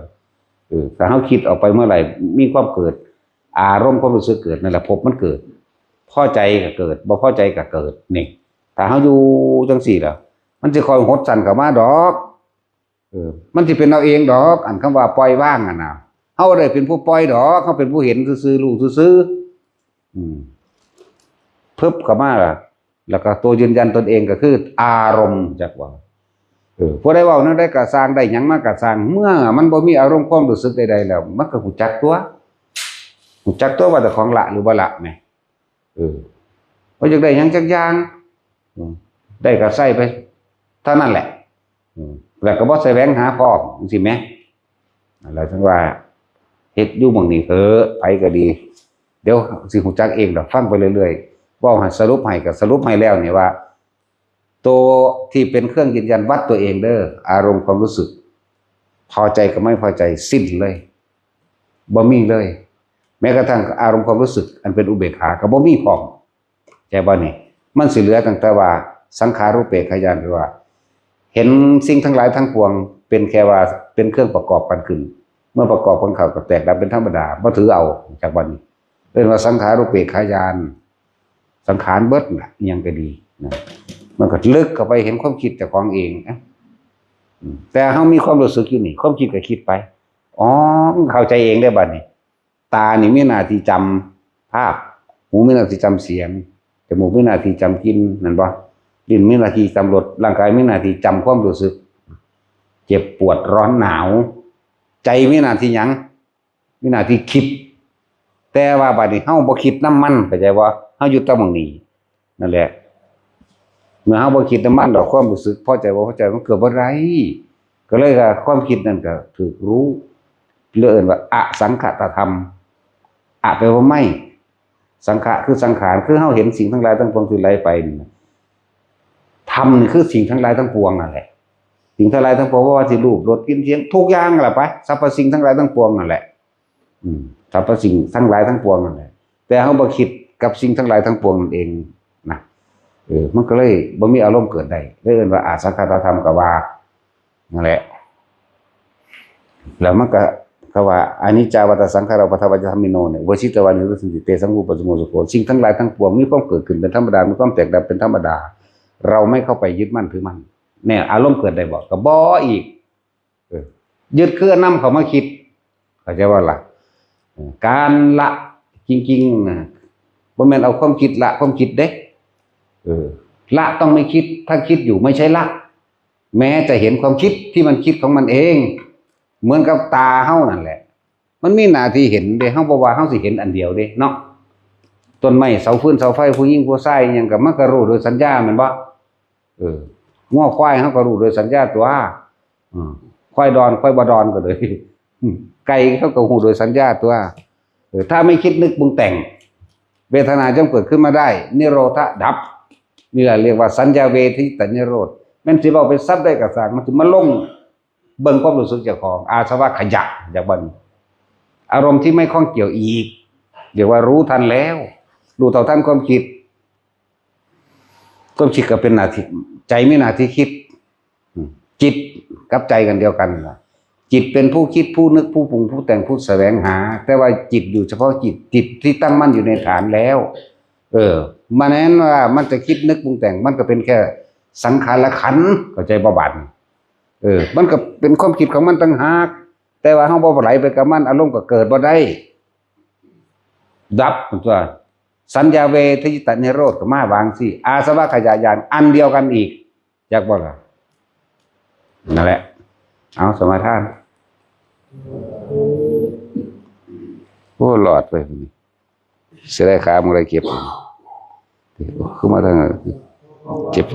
เออ ถ้าเฮาคิดออกไปเมื่อไหร่ มีความเกิด อารมณ์ความรู้สึกเกิด นั่นแหละภพมันเกิด พอใจก็เกิด บ่พอใจก็เกิด นี่ ถ้าเฮาอยู่จังซี่ล่ะ มันสิค่อยหดสั้นเข้ามาดอก เออ มันสิเป็นเอาเองดอก อันคำว่าปล่อยวางอะนะ เฮาบ่ได้เป็นผู้ปล่อยดอก เฮาเป็นผู้เห็นซื่อๆ รู้ซื่อๆ อืม เพิบเข้ามาล่ะ แล้วก็ตัวยืนยันตนเองก็คืออารมณ์ จักว่า เออ ผู้ใดเว้าแนวใดก็ซ่าง ได้หยังมาก็ซ่าง เมื่อมันบ่มีอารมณ์ความรู้สึกใดๆ แล้ว มันก็ฮู้จักตัว ฮู้จักตัวว่าเจ้าของละหรือบ่ละแหม เออ บ่อยากได้หยังจักอย่าง อืม ได้ก็ใส่ไป เท่านั้นแหละ อืม แล้วก็บ่แสวงหาพร้อม จังซี้แหม แล้วถึงว่า เฮ็ดอยู่หม่องนี้เถอะ ไผก็ดี เดี๋ยวสิฮู้จักเองดอก ฟังไปเรื่อยๆ เว้าให้สรุปให้ก็สรุปให้แล้วนี่ว่า ตัวที่เป็นเครื่องยืนยันวัดตัวเองเด้อ อารมณ์ความรู้สึก พอใจกับไม่พอใจสิ้นเลย บ่มีเลย แม้กระทั่งอารมณ์ความรู้สึกอันเป็นอุเบกขาก็บ่มีพร้อม ใจบ่นี่ มันสิเหลือตั้งแต่ว่าสังขารูปเปกขญาณ คือว่า เห็นสิ่งทั้งหลายทั้งปวงเป็นแค่ว่าเป็นเครื่องประกอบกันขึ้น เมื่อประกอบกันเข้าก็แตกดับเป็นธรรมดา บ่ถือเอา จากบ่นี่ เรียกว่าสังขารูปเปกขญาณ สังขารเบิดน่ะ อิหยังก็ดีนะ มันก็ลึกเข้าไปเห็นความคิดเจ้าของเองนะ อืม แต่เฮามีความรู้สึกอยู่นี่ ความคิดก็คิดไป อ๋อ มันเข้าใจเองได้บัดนี้ ตานี่มีหน้าที่จำภาพ หูมีหน้าที่จำเสียง จมูกมีหน้าที่จำกลิ่น แม่นบ่ ลิ้นมีหน้าที่จำรส ร่างกายมีหน้าที่จำความรู้สึก เจ็บปวดร้อนหนาว ใจมีหน้าที่หยัง มีหน้าที่คิด แต่ว่าบัดนี้เฮาบ่คิดนำมัน เข้าใจบ่ เฮาอยู่แต่หม่องนี้ นั่นแหละ เมื่อเฮาบ่คิดนำมันดอก ความรู้สึกพอใจบ่พอใจมันเกิดบ่ได้ ก็เลยว่าความคิดนั่นก็ถูกรู้ เรียกเอิ้นว่าอสังขตธรรม อะแปลว่าไม่ สังขะคือสังขาร คือเฮาเห็นสิ่งทั้งหลายทั้งปวงที่ไหลไปนี่นะ ธรรมนี่คือสิ่งทั้งหลายทั้งปวงนั่นแหละ สิ่งทั้งหลายทั้งปวง บ่ว่าสิรูป รส กลิ่น เสียง ทุกอย่างนั่นแหละไป สรรพสิ่งทั้งหลายทั้งปวงนั่นแหละ อืม สรรพสิ่งทั้งหลายทั้งปวงนั่นแหละ แต่เฮาบ่คิดกับสิ่งทั้งหลายทั้งปวงนั่นเองนะ เออ มันก็เลยบ่มีอารมณ์เกิดได้ เลยเอิ้นว่าอสังขตธรรม ก็ว่า นั่นแหละ แล้วมันก็ เขาว่า อนิจจาวัฏฏะสังขารา อุปาทวานิโยธาธรรมิโน เนี่ย วชิตวานิรุสสันติ เตสัง รูปปัสสโมสุโข สิ่งทั้งหลายทั้งปวงมีความเกิดขึ้นเป็นธรรมดา มีความแตกดับเป็นธรรมดา เราไม่เข้าไปยึดมั่นถือมั่น เนี่ย อารมณ์เกิดได้บ่ ก็บ่อีก เออ ยึดคือนำเข้ามาคิด เข้าใจบ่ล่ะ เออ การละจริงๆ นะ บ่แม่นเอาความคิดละความคิดเด้ เออ ละต้องไม่คิด ถ้าคิดอยู่ไม่ใช่ละ แม้จะเห็นความคิดที่มันคิดของมันเอง เหมือนกับตาเฮานั่นแหละ มันมีหน้าที่เห็นเด้ เฮาบ่ว่าเฮาสิเห็นอันเดียวเด้เนาะ ต้นไม้ เสาฟืน เสาไฟ ผู้หญิง ผู้ชาย อิหยังก็มันก็รู้โดยสัญญาแม่นบ่ เออ งัวควายเฮาก็รู้โดยสัญญาตัว อืม ควายดอน ควายบ่ดอนก็เลย อืม ไก่เขาก็รู้โดยสัญญาตัว เออ ถ้าไม่คิดนึกปรุงแต่ง เวทนาย่อมเกิดขึ้นมาได้ นิโรธะดับ นี่แหละเรียกว่าสัญญาเวทิตนิโรธ แม่นสิเว้าเป็นศัพท์ใดก็ซ่าง มันสิมาลงเบิ่งความรู้สึกเจ้าของ อาสวะขยะ จากบ่นี่ อารมณ์ที่ไม่ข้องเกี่ยวอีก เรียกว่ารู้ทันแล้ว รู้เท่าทันความคิด ความคิดก็เป็นหน้าที่ ใจมีหน้าที่คิด อืม จิตกับใจกันเดียวกันล่ะ จิตเป็นผู้คิด ผู้นึก ผู้ปรุง ผู้แต่ง ผู้แสวงหา แต่ว่าจิตอยู่เฉพาะจิต จิตที่ตั้งมั่นอยู่ในฐานแล้ว เออ มันแน่นว่ามันจะคิดนึกปรุงแต่ง มันก็เป็นแค่สังขารขันธ์ เข้าใจบ่บัดนี้ เออ มันก็เป็นความคิดของมันต่างหาก แต่ว่าเฮาบ่ไหลไปกับมัน อารมณ์ก็เกิดบ่ได้ ดับมันตัว สัญญาเวทิตนิโรธก็มาวางสิ อาสวะขยะญาณอันเดียวกันอีก จักบ่ล่ะ นั่นแหละ เอาสมาทาน โอ้หลอดไปนี่ เสียดายขาบ่ได้เก็บ คือมาทางนั้น เก็บ